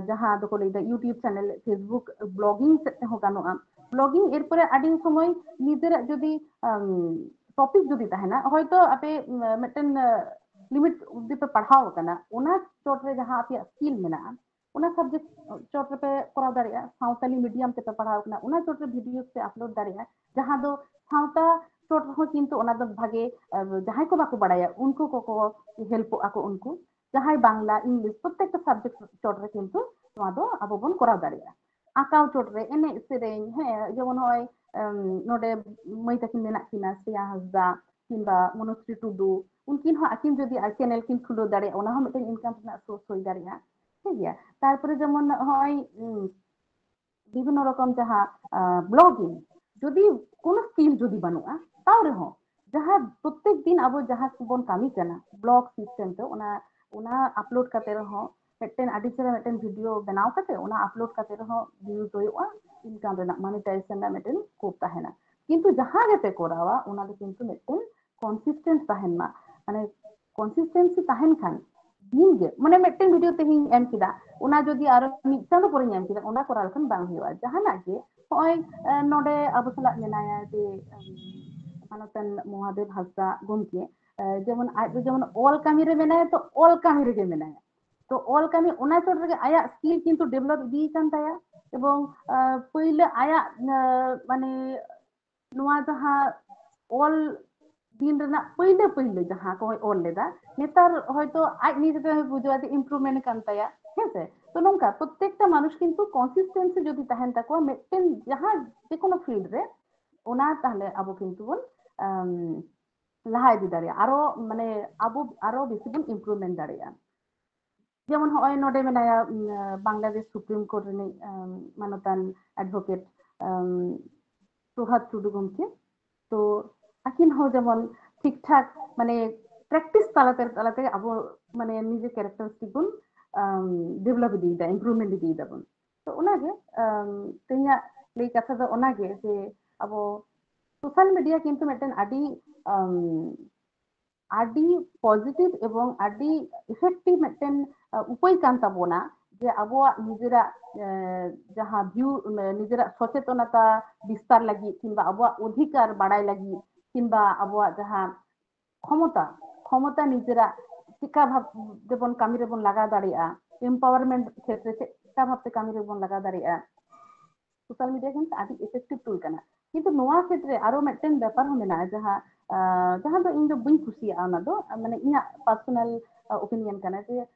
ᱡᱟᱦᱟᱸ ᱫᱚᱠᱚ ᱞᱟᱹᱭᱫᱟ ᱤᱭᱩᱴᱤᱭᱩᱵ ᱪᱮᱱᱮᱞ, ᱯᱷᱮᱥᱵᱩᱠ ᱵᱞᱚᱜᱤᱝ ᱥᱮᱫ ᱛᱮᱦᱚᱸ ᱜᱟᱱᱚᱜᱼᱟ᱾ ᱵᱞᱚᱜᱤᱝ ᱮᱨᱯᱚᱨᱮ ᱟᱹᱰᱤ ᱥᱚᱢᱚᱭ ᱱᱤᱡᱮᱨᱟᱜ ᱡᱩᱫᱤ ᱴᱚᱯᱤᱠ ᱡᱩᱫᱤ ᱛᱟᱦᱮᱱᱟ, ᱦᱚᱭᱛᱳ ᱟᱯᱮ ᱢᱤᱫᱴᱮᱱ ᱞᱤᱢᱤᱴ ᱚᱵᱫᱤ ᱯᱮ ᱯᱟᱲᱦᱟᱣ ᱟᱠᱟᱱᱟ, ᱚᱱᱟ ᱪᱚᱴ ᱨᱮ ᱡᱟᱦᱟᱸ ᱟᱯᱮᱭᱟᱜ ᱥᱠᱤᱞ ᱢᱮᱱᱟᱜᱼᱟ, ᱚᱱᱟ ᱥᱟᱵᱡᱮᱠᱴ ᱪᱚᱴ ᱨᱮᱯᱮ ᱠᱚᱨᱟᱣ ᱫᱟᱲᱮᱭᱟᱜᱼᱟ᱾ ᱥᱟᱶᱛᱟᱞᱤ ᱢᱤᱰᱤᱭᱟᱢ ᱛᱮᱯᱮ ᱯᱟᱲᱦᱟᱣ ᱠᱟᱱᱟ, ᱚᱱᱟ ᱪᱚᱴ ᱨᱮ ᱵᱷᱤᱰᱤᱭᱳ ᱯᱮ ᱟᱯᱞᱳᱰ ᱫᱟᱲᱮᱭᱟᱜᱼᱟ, ᱡᱟᱦᱟᱸ ᱫᱚ ᱥᱟᱶᱛᱟ ᱪᱚᱴ ᱨᱮᱦᱚᱸ ᱠᱤᱱᱛᱩ ᱚᱱᱟ ᱫᱚ ᱵᱷᱟᱜᱮ, ᱡᱟᱦᱟᱸᱭ ᱠᱚ ᱵᱟᱠᱚ ᱵᱟᱲᱟᱭᱟ ᱩᱱᱠᱩ ᱠᱚᱠᱚ ᱦᱮᱞᱯᱚᱜ ᱟᱠᱚ, ᱩᱱᱠᱩ ᱡᱟᱦᱟᱸᱭ ᱵᱟᱝᱞᱟ, ᱤᱝᱞᱤᱥ, ᱯᱨᱚᱛᱛᱮᱠᱴᱟ ᱥᱟᱵᱡᱮᱠᱴ ᱪᱚᱴ ᱨᱮ ᱠᱤᱱᱛᱩ ᱱᱚᱣᱟ ᱫᱚ ᱟᱵᱚ ᱵᱚᱱ ᱠᱚᱨᱟᱣ ᱫᱟᱲᱮᱭᱟᱜᱼᱟ᱾ ᱟᱸᱠᱟᱣ ᱪᱚᱴ ᱨᱮ, ᱮᱱᱮᱡ ᱥᱮᱨᱮᱧ, ᱦᱮᱸ, ᱡᱮᱢᱚᱱ ᱱᱚᱜᱼᱚᱭ ᱱᱚᱰᱮ ᱢᱟᱹᱭ ᱛᱟᱹᱠᱤᱱ ᱢᱮᱱᱟᱜ ᱠᱤᱱᱟ, ᱥᱨᱮᱭᱟ ᱦᱟᱸᱥᱫᱟ ᱠᱤᱝᱵᱟ ᱢᱚᱱᱩᱥᱨᱤ ᱴᱩᱰᱩ, ᱩᱱᱠᱤᱱ ᱦᱚᱸ ᱟᱹᱠᱤᱱ ᱡᱩᱫᱤ ᱟᱨ ᱪᱮᱱᱮᱞ ᱠᱤᱱ ᱠᱷᱩᱞᱟᱹᱣ ᱫᱟᱲᱮᱭᱟᱜᱼᱟ, ᱚᱱᱟ ᱦᱚᱸ ᱢᱤᱫᱴᱮᱱ ᱤᱱᱠᱟᱢ ᱨᱮᱱᱟᱜ ᱥᱳᱨᱥ ᱦᱩᱭ ᱫᱟᱲᱮᱭᱟᱜᱼᱟ᱾ ᱴᱷᱤᱠ ᱜᱮᱭᱟ, ᱛᱟᱨᱯᱚᱨᱮ ᱡᱮᱢᱚᱱ ᱱᱚᱜᱼᱚᱭ ᱵᱤᱵᱷᱤᱱᱱᱚ ᱨᱚᱠᱚᱢ ᱡᱟᱦᱟᱸ ᱵᱞᱚᱜᱤᱝ, ᱡᱩᱫᱤ ᱠᱳᱱᱳ ᱥᱠᱤᱞ ᱡᱩᱫᱤ ᱵᱟᱹᱱᱩᱜᱼᱟ, ᱛᱟᱣ ᱨᱮᱦᱚᱸ ᱡᱟᱦᱟᱸ ᱯᱨᱚᱛᱛᱮᱠ ᱫᱤᱱ ᱟᱵᱚ ᱡᱟᱦᱟᱸ ᱵᱚᱱ ᱠᱟᱹᱢᱤ ᱠᱟᱱᱟ ᱵᱞᱚᱜ ᱥᱤᱥᱴᱮᱢ ᱛᱮ, ᱚᱱᱟ ᱚᱱᱟ ᱟᱯᱞᱳᱰ ᱠᱟᱛᱮ ᱨᱮᱦᱚᱸ ᱢᱤᱫᱴᱮᱱ ᱟᱹᱰᱤ ᱪᱮᱦᱨᱟ ᱢᱤᱫᱴᱮᱱ ᱵᱷᱤᱰᱤᱭᱳ ᱵᱮᱱᱟᱣ ᱠᱟᱛᱮ ᱚᱱᱟ ᱟᱯᱞᱳᱰ ᱠᱟᱛᱮ ᱨᱮᱦᱚᱸ ᱵᱷᱤᱭᱩᱡᱽ ᱦᱩᱭᱩᱜᱼᱟ, ᱤᱱᱠᱟᱢ ᱨᱮᱱᱟᱜ, ᱢᱚᱱᱤᱴᱟᱭᱡᱮᱥᱚᱱ ᱨᱮᱱᱟᱜ ᱢᱤᱫᱴᱮᱱ ᱥᱠᱳᱯ ᱛᱟᱦᱮᱱᱟ᱾ ᱠᱤᱱᱛᱩ ᱡᱟᱦᱟᱸ ᱜᱮᱯᱮ ᱠᱚᱨᱟᱣᱟ ᱚᱱᱟ ᱫᱚ ᱠᱤᱱᱛᱩ ᱢᱤᱫᱴᱮᱱ ᱠᱚᱱᱥᱤᱥᱴᱮᱱᱴ ᱛᱟᱦᱮᱱ ᱢᱟ᱾ ᱢᱟᱱᱮ ᱠᱚᱱᱥᱤᱥᱴᱮᱱᱥᱤ ᱛᱟᱦᱮᱱ ᱠᱷᱟᱱ ᱫᱤᱱ ᱜᱮ, ᱢᱟᱱᱮ ᱢᱤᱫᱴᱮᱱ ᱵᱷᱤᱰᱤᱭᱳ ᱛᱮᱦᱮᱧ ᱮᱢ ᱠᱮᱫᱟ, ᱚᱱᱟ ᱡᱩᱫᱤ ᱟᱨᱚ ᱢᱤᱫ ᱪᱟᱸᱫᱳ ᱯᱚᱨᱮᱧ ᱮᱢ ᱠᱮᱫᱟ, ᱚᱱᱟ ᱠᱚᱨᱟᱣ ᱞᱮᱠᱷᱟᱱ ᱵᱟᱝ ᱦᱩᱭᱩᱜᱼᱟ᱾ ᱡᱟᱦᱟᱱᱟᱜ ᱜᱮ ᱱᱚᱜᱼᱚᱭ ᱱᱚᱰᱮ ᱟᱵᱚ ᱥᱟᱞᱟᱜ ᱢᱮᱱᱟᱭᱟ ᱡᱮ ᱢᱟᱱᱚᱛᱟᱱ ᱢᱚᱦᱟᱫᱮᱵ ᱦᱟᱸᱥᱫᱟ ᱜᱚᱢᱠᱮ, ᱡᱮᱢᱚᱱ ᱟᱡ ᱫᱚ ᱡᱮᱢᱚᱱ ᱚᱞ ᱠᱟᱹᱢᱤ ᱨᱮ ᱢᱮᱱᱟᱭᱟ, ᱛᱚ ᱚᱞ ᱠᱟᱹᱢᱤ ᱨᱮᱜᱮ ᱢᱮᱱᱟᱭᱟ᱾ ᱛᱚ ᱚᱞ ᱠᱟᱹᱢᱤ ᱚᱱᱟ ᱪᱚᱴ ᱨᱮᱜᱮ ᱟᱭᱟᱜ ᱥᱠᱤᱞ ᱠᱤᱱᱛᱩ ᱰᱮᱵᱷᱞᱚᱯ ᱤᱫᱤ ᱠᱟᱱ ᱛᱟᱭᱟ, ᱮᱵᱚᱝ ᱯᱟᱹᱭᱞᱟᱹ ᱟᱭᱟᱜ ᱢᱟᱱᱮ ᱱᱚᱣᱟ ᱡᱟᱦᱟᱸ ᱚᱞ ᱫᱤᱱ ᱨᱮᱱᱟᱜ ᱯᱟᱹᱭᱞᱟᱹ ᱯᱟᱹᱭᱞᱟᱹ ᱡᱟᱦᱟᱸ ᱠᱚᱭ ᱚᱞ ᱞᱮᱫᱟ, ᱱᱮᱛᱟᱨ ᱦᱚᱭᱛᱳ ᱟᱡ ᱱᱤᱡᱮ ᱛᱮ ᱵᱩᱡᱷᱟᱹᱣᱟ ᱡᱮ ᱤᱢᱯᱨᱩᱵᱷᱢᱮᱱᱴ ᱠᱟᱱ ᱛᱟᱭᱟ, ᱦᱮᱸ ᱥᱮ? ᱛᱚ ᱱᱚᱝᱠᱟ ᱯᱨᱚᱛᱛᱮᱠᱴᱟ ᱢᱟᱱᱩᱥ ᱠᱤᱱᱛᱩ ᱠᱚᱱᱥᱤᱥᱴᱮᱱᱥᱤ ᱡᱩᱫᱤ ᱛᱟᱦᱮᱱ ᱛᱟᱠᱚᱣᱟ ᱢᱤᱫᱴᱮᱱ ᱡᱟᱦᱟᱸ ᱡᱮᱠᱳᱱᱳ ᱯᱷᱤᱞᱰ ᱨᱮ, ᱚᱱᱟ ᱛᱟᱦᱞᱮ ᱟᱵᱚ ᱠᱤᱱᱛᱩ ᱵᱚᱱ ᱞᱟᱦᱟ ᱤᱫᱤ ᱫᱟᱲᱮᱭᱟᱜᱼᱟ, ᱟᱨᱚ ᱢᱟᱱᱮ ᱟᱵᱚ ᱟᱨᱚ ᱵᱮᱥᱤ ᱵᱚᱱ ᱤᱢᱯᱨᱩᱵᱷᱢᱮᱱᱴ ᱫᱟᱲᱮᱭᱟᱜᱼᱟ᱾ ᱡᱮᱢᱚᱱ ᱦᱚᱸᱜᱼᱚᱭ ᱱᱚᱰᱮ ᱢᱮᱱᱟᱭᱟ ᱵᱟᱝᱞᱟᱫᱮᱥ ᱥᱩᱯᱨᱤᱢ ᱠᱳᱨᱴ ᱨᱤᱱᱤᱡ ᱢᱟᱱᱚᱛᱟᱱ ᱮᱰᱵᱷᱳᱠᱮᱴ ᱯᱨᱚᱵᱷᱟᱛ ᱴᱩᱰᱩ ᱜᱚᱢᱠᱮ᱾ ᱛᱚ ᱟᱹᱠᱤᱱ ᱦᱚᱸ ᱡᱮᱢᱚᱱ ᱴᱷᱤᱠ ᱴᱷᱟᱠ ᱢᱟᱱᱮ ᱯᱨᱮᱠᱴᱤᱥ ᱛᱟᱞᱟᱛᱮ ᱛᱟᱞᱟᱛᱮ ᱟᱵᱚ ᱢᱟᱱᱮ ᱱᱤᱡᱮ ᱠᱮᱨᱮᱠᱴᱟᱨᱤᱥᱴᱤᱠ ᱵᱚᱱ ᱰᱮᱵᱷᱞᱚᱯ ᱤᱫᱤᱭᱮᱫᱟ, ᱤᱢᱯᱨᱩᱵᱷᱢᱮᱱᱴ ᱤᱫᱤᱭᱮᱫᱟ ᱵᱚᱱ᱾ ᱛᱚ ᱚᱱᱟᱜᱮ ᱛᱮᱦᱮᱧᱟᱜ ᱞᱟᱹᱭ ᱠᱟᱛᱷᱟ ᱫᱚ ᱚᱱᱟᱜᱮ ᱡᱮ ᱟᱵᱚ ᱥᱳᱥᱟᱞ ᱢᱤᱰᱤᱭᱟ ᱠᱤᱱᱛᱩ ᱢᱤᱫᱴᱮᱱ ᱟᱹᱰᱤ ᱟᱹᱰᱤ ᱯᱚᱡᱤᱴᱤᱵᱷ ᱮᱵᱚᱝ ᱟᱹᱰᱤ ᱤᱯᱷᱮᱠᱴᱤᱵᱷ ᱢᱤᱫᱴᱮᱱ ᱩᱯᱟᱹᱭ ᱠᱟᱱ ᱛᱟᱵᱚᱱᱟ, ᱡᱮ ᱟᱵᱚᱣᱟᱜ ᱱᱤᱡᱮᱨᱟᱜ ᱡᱟᱦᱟᱸ ᱵᱷᱤᱭᱩ, ᱱᱤᱡᱮᱨᱟᱜ ᱥᱚᱪᱮᱛᱚᱱᱚᱛᱟ ᱵᱤᱥᱛᱟᱨ ᱞᱟᱹᱜᱤᱫ ᱠᱤᱝᱵᱟ ᱟᱵᱚᱣᱟᱜ ᱚᱫᱷᱤᱠᱟᱨ ᱵᱟᱲᱟᱭ ᱞᱟᱹᱜᱤᱫ ᱠᱤᱝᱵᱟ ᱟᱵᱚᱣᱟᱜ ᱡᱟᱦᱟᱸ ᱠᱷᱚᱢᱚᱛᱟ, ᱠᱷᱚᱢᱚᱛᱟ ᱱᱤᱡᱮᱨᱟᱜ ᱪᱮᱠᱟ ᱵᱷᱟᱵ ᱛᱮᱵᱚᱱ ᱠᱟᱹᱢᱤ ᱨᱮᱵᱚᱱ ᱞᱟᱜᱟᱣ ᱫᱟᱲᱮᱭᱟᱜᱼᱟ, ᱮᱢᱯᱟᱣᱟᱨᱢᱮᱱᱴ ᱠᱷᱮᱛᱨᱮ ᱪᱮᱫ ᱞᱮᱠᱟ ᱵᱷᱟᱵᱛᱮ ᱠᱟᱹᱢᱤ ᱨᱮᱵᱚᱱ ᱞᱟᱜᱟᱣ ᱫᱟᱲᱮᱭᱟᱜᱼᱟ᱾ ᱥᱳᱥᱟᱞ ᱢᱤᱰᱤᱭᱟ ᱠᱤᱱᱛᱩ ᱟᱹᱰᱤ ᱤᱯᱷᱮᱠᱴᱤᱵᱷ ᱴᱩᱞ ᱠᱟᱱᱟ᱾ ᱠᱤᱱᱛᱩ ᱱᱚᱣᱟ ᱠᱷᱮᱛᱨᱮ ᱟᱨᱚ ᱢᱤᱫᱴᱮᱱ ᱵᱮᱯᱟᱨ ᱦᱚᱸ ᱢᱮᱱᱟᱜᱼᱟ, ᱡᱟᱦᱟᱸ ᱡᱟᱦᱟᱸ ᱫᱚ ᱤᱧ ᱫᱚ ᱵᱟᱹᱧ ᱠᱩᱥᱤᱭᱟᱜᱼᱟ, ᱚᱱᱟ ᱫᱚ ᱢᱟᱱᱮ ᱤᱧᱟᱹᱜ ᱯᱟᱨᱥᱚᱱᱟᱞ ᱳᱯᱤᱱᱤᱭᱚᱱ ᱠᱟᱱᱟ ᱡᱮ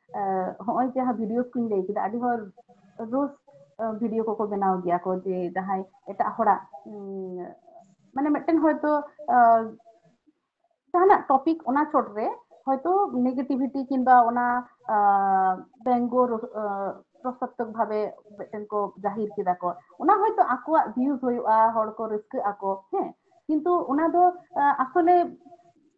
ᱦᱚᱸᱜᱼᱚᱭ ᱡᱟᱦᱟᱸ ᱵᱷᱤᱰᱤᱭᱳ ᱠᱚᱧ ᱞᱟᱹᱭ ᱠᱮᱫᱟ, ᱟᱹᱰᱤ ᱦᱚᱲ ᱨᱳᱥᱴ ᱵᱷᱤᱰᱤᱭᱳ ᱠᱚᱠᱚ ᱵᱮᱱᱟᱣ ᱜᱮᱭᱟ ᱠᱚ, ᱡᱮ ᱡᱟᱦᱟᱸᱭ ᱮᱴᱟᱜ ᱦᱚᱲᱟᱜ ᱢᱟᱱᱮ ᱢᱤᱫᱴᱮᱱ ᱦᱚᱭᱛᱳ ᱡᱟᱦᱟᱱᱟᱜ ᱴᱚᱯᱤᱠ ᱚᱱᱟ ᱪᱚᱴ ᱨᱮ ᱦᱚᱭᱛᱳ ᱱᱮᱜᱮᱴᱤᱵᱷᱤᱴᱤ ᱠᱤᱝᱵᱟ ᱚᱱᱟ ᱵᱮᱝᱜᱚ ᱨᱚᱥᱟᱛᱢᱚᱠ ᱵᱷᱟᱵᱮ ᱢᱤᱫᱴᱮᱱ ᱠᱚ ᱡᱟᱹᱦᱤᱨ ᱠᱮᱫᱟ ᱠᱚ, ᱚᱱᱟ ᱦᱚᱭᱛᱳ ᱟᱠᱚᱣᱟᱜ ᱵᱷᱤᱭᱩᱡᱽ ᱦᱩᱭᱩᱜᱼᱟ, ᱦᱚᱲ ᱠᱚ ᱨᱟᱹᱥᱠᱟᱹᱜ ᱟᱠᱚ, ᱦᱮᱸ, ᱠᱤᱱᱛᱩ ᱚᱱᱟ ᱫᱚ ᱟᱥᱚᱞᱮ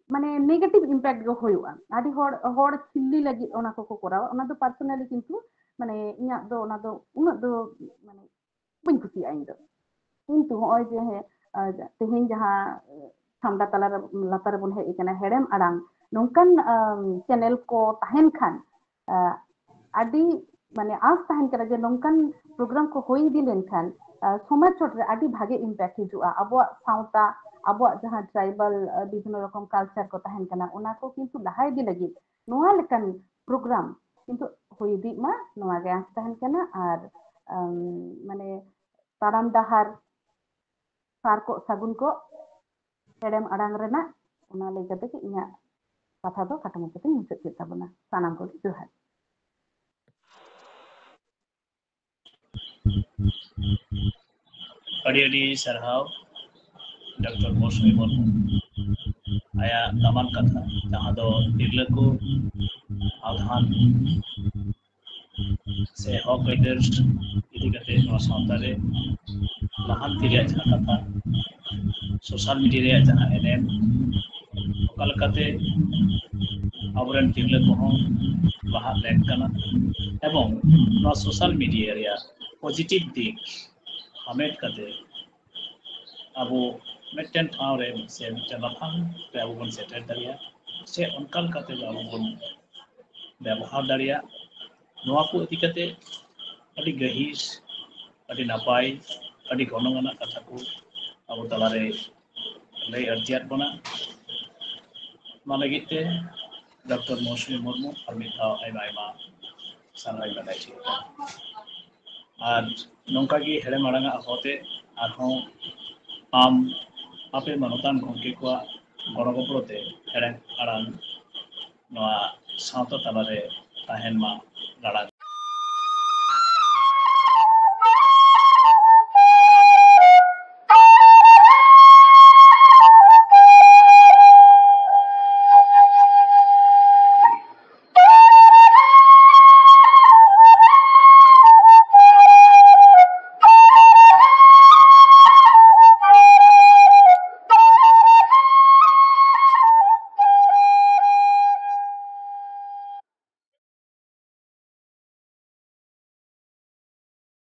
ᱢᱟᱱᱮ ᱱᱮᱜᱮᱴᱤᱵᱷ ᱤᱢᱯᱮᱠᱴ ᱜᱮ ᱦᱩᱭᱩᱜᱼᱟ᱾ ᱟᱹᱰᱤ ᱦᱚᱲ ᱦᱚᱲ ᱠᱷᱤᱞᱞᱤ ᱞᱟᱹᱜᱤᱫ ᱚᱱᱟ ᱠᱚᱠᱚ ᱠᱚᱨᱟᱣᱟ, ᱚᱱᱟ ᱫᱚ ᱯᱟᱨᱥᱚᱱᱟᱞᱤ ᱠᱤᱱᱛᱩ ᱢᱟᱱᱮ ᱤᱧᱟᱹᱜ ᱫᱚ ᱚᱱᱟ ᱫᱚ ᱩᱱᱟᱹᱜ ᱫᱚ ᱢᱟᱱᱮ ᱵᱟᱹᱧ ᱠᱩᱥᱤᱭᱟᱜᱼᱟ ᱤᱧ ᱫᱚ᱾ ᱠᱤᱱᱛᱩ ᱦᱚᱸᱜᱼᱚᱭ ᱡᱮ ᱦᱮᱸ ᱛᱮᱦᱮᱧ ᱡᱟᱦᱟᱸ ᱴᱷᱟᱱᱰᱟ ᱛᱟᱞᱟ ᱨᱮ ᱞᱟᱛᱟᱨ ᱨᱮᱵᱚᱱ ᱦᱮᱡ ᱟᱠᱟᱱᱟ, ᱦᱮᱲᱮᱢ ᱟᱲᱟᱝ ᱱᱚᱝᱠᱟᱱ ᱪᱮᱱᱮᱞ ᱠᱚ ᱛᱟᱦᱮᱱ ᱠᱷᱟᱱ ᱟᱹᱰᱤ ᱢᱟᱱᱮ ᱟᱸᱥ ᱛᱟᱦᱮᱱ ᱠᱟᱱᱟ ᱡᱮ ᱱᱚᱝᱠᱟᱱ ᱯᱨᱳᱜᱨᱟᱢ ᱠᱚ ᱦᱩᱭ ᱤᱫᱤ ᱞᱮᱱᱠᱷᱟᱱ ᱥᱚᱢᱟᱡᱽ ᱪᱚᱴ ᱨᱮ ᱟᱹᱰᱤ ᱵᱷᱟᱜᱮ ᱤᱢᱯᱮᱠᱴ ᱦᱤᱡᱩᱜᱼᱟ᱾ ᱟᱵᱚᱣᱟᱜ ᱥᱟᱶᱛᱟ, ᱟᱵᱚᱣᱟᱜ ᱡᱟᱦᱟᱸ ᱴᱨᱟᱭᱵᱟᱞ ᱵᱤᱵᱷᱤᱱᱱᱚ ᱨᱚᱠᱚᱢ ᱠᱟᱞᱪᱟᱨ ᱠᱚ ᱛᱟᱦᱮᱱ ᱠᱟᱱᱟ, ᱚᱱᱟ ᱠᱚ ᱠᱤᱱᱛᱩ ᱞᱟᱦᱟ ᱤᱫᱤ ᱞᱟᱹᱜᱤᱫ ᱱᱚᱣᱟ ᱞᱮᱠᱟᱱ ᱯᱨᱳᱜᱨᱟᱢ ᱠᱤᱱᱛᱩ ᱦᱩᱭ ᱤᱫᱤᱜ ᱢᱟ, ᱱᱚᱣᱟ ᱜᱮ ᱟᱸᱥ ᱛᱟᱦᱮᱱ ᱠᱟᱱᱟ᱾ ᱟᱨ ᱢᱟᱱᱮ ᱛᱟᱲᱟᱢ ᱰᱟᱦᱟᱨ ᱥᱟᱨ ᱠᱚᱜ ᱥᱟᱹᱜᱩᱱ ᱠᱚᱜ ᱦᱮᱲᱮᱢ ᱟᱲᱟᱝ ᱨᱮᱱᱟᱜ, ᱚᱱᱟ ᱞᱟᱹᱭ ᱠᱟᱛᱮ ᱜᱮ ᱤᱧᱟᱹᱜ ᱠᱟᱛᱷᱟ ᱫᱚ ᱠᱷᱟᱴᱚ ᱢᱟᱪᱷᱟ ᱛᱮᱧ ᱢᱩᱪᱟᱹᱫ ᱠᱮᱫ ᱛᱟᱵᱚᱱᱟ᱾ ᱥᱟᱱᱟᱢ ᱠᱚᱜᱮ ᱡᱚᱦᱟᱨ᱾ ᱟᱹᱰᱤ ᱟᱹᱰᱤ ᱥᱟᱨᱦᱟᱣ ᱰᱚᱠᱴᱚᱨ ᱢᱳᱥᱩᱢᱤ ᱢᱩᱨᱢᱩ, ᱟᱭᱟᱜ ᱫᱟᱢᱟᱱ ᱠᱟᱛᱷᱟ, ᱡᱟᱦᱟᱸ ᱫᱚ ᱛᱤᱨᱞᱟᱹ ᱠᱚ ᱟᱫᱷᱟᱱ ᱥᱮ ᱦᱚᱠ ᱟᱹᱭᱫᱟᱹᱨ ᱤᱫᱤ ᱠᱟᱛᱮ ᱱᱚᱣᱟ ᱥᱟᱶᱛᱟ ᱨᱮ ᱞᱟᱦᱟᱱᱛᱤ ᱨᱮᱭᱟᱜ ᱡᱟᱦᱟᱸ ᱠᱟᱛᱷᱟ, ᱥᱳᱥᱟᱞ ᱢᱤᱰᱤᱭᱟ ᱨᱮᱭᱟᱜ ᱡᱟᱦᱟᱸ ᱮᱱᱮᱢ, ᱚᱠᱟ ᱞᱮᱠᱟᱛᱮ ᱟᱵᱚᱨᱮᱱ ᱛᱤᱨᱞᱟᱹ ᱠᱚᱦᱚᱸ ᱞᱟᱦᱟᱜ ᱞᱮᱠ ᱠᱟᱱᱟ, ᱮᱵᱚᱝ ᱱᱚᱣᱟ ᱥᱳᱥᱟᱞ ᱢᱤᱰᱤᱭᱟ ᱨᱮᱭᱟᱜ ᱯᱚᱡᱤᱴᱤᱵᱷ ᱫᱤᱠ ᱦᱟᱢᱮᱴ ᱠᱟᱛᱮ ᱟᱵᱚ ᱢᱤᱫᱴᱮᱱ ᱴᱷᱟᱶ ᱨᱮ ᱥᱮ ᱢᱤᱫᱴᱮᱱ ᱞᱟᱯᱷᱟᱝ ᱨᱮ ᱟᱵᱚ ᱵᱚᱱ ᱥᱮᱴᱮᱨ ᱫᱟᱲᱮᱭᱟᱜᱼᱟ, ᱥᱮ ᱚᱱᱠᱟ ᱞᱮᱠᱟᱛᱮ ᱟᱵᱚ ᱵᱚᱱ ᱵᱮᱵᱚᱦᱟᱨ ᱫᱟᱲᱮᱭᱟᱜ᱾ ᱱᱚᱣᱟ ᱠᱚ ᱤᱫᱤ ᱠᱟᱛᱮ ᱟᱹᱰᱤ ᱜᱟᱹᱦᱤᱨ, ᱟᱹᱰᱤ ᱱᱟᱯᱟᱭ, ᱟᱹᱰᱤ ᱜᱚᱱᱚᱝ ᱟᱱᱟᱜ ᱠᱟᱛᱷᱟ ᱠᱚ ᱟᱵᱚ ᱛᱟᱞᱟᱨᱮ ᱞᱟᱹᱭ ᱟᱹᱲᱛᱤᱭᱟᱫ ᱵᱚᱱᱟ᱾ ᱚᱱᱟ ᱞᱟᱹᱜᱤᱫ ᱛᱮ ᱰᱚᱠᱴᱚᱨ ᱢᱳᱥᱩᱢᱤ ᱢᱩᱨᱢᱩ ᱟᱨ ᱢᱤᱫ ᱫᱷᱟᱣ ᱟᱭᱢᱟ ᱟᱭᱢᱟ ᱥᱟᱨᱦᱟᱣ ᱤᱧ ᱵᱟᱰᱟᱭ ᱦᱚᱪᱚᱭᱮᱫᱟ᱾ ᱟᱨ ᱱᱚᱝᱠᱟ ᱜᱮ ᱦᱮᱲᱮᱢ ᱟᱲᱟᱝ ᱟᱜ ᱦᱚᱛᱮ ᱟᱨᱦᱚᱸ ᱟᱢ ᱟᱯᱮ ᱢᱟᱱᱚᱛᱟᱱ ᱜᱚᱢᱠᱮ ᱠᱚᱣᱟᱜ ᱜᱚᱲᱚ ᱜᱚᱯᱚᱲᱚ ᱛᱮ ᱦᱮᱲᱮᱢ ᱟᱲᱟᱝ ᱱᱚᱣᱟ ᱥᱟᱶᱛᱟ ᱛᱟᱞᱟᱨᱮ ᱛᱟᱦᱮᱱ ᱢᱟ, ᱞᱟᱲᱟᱝ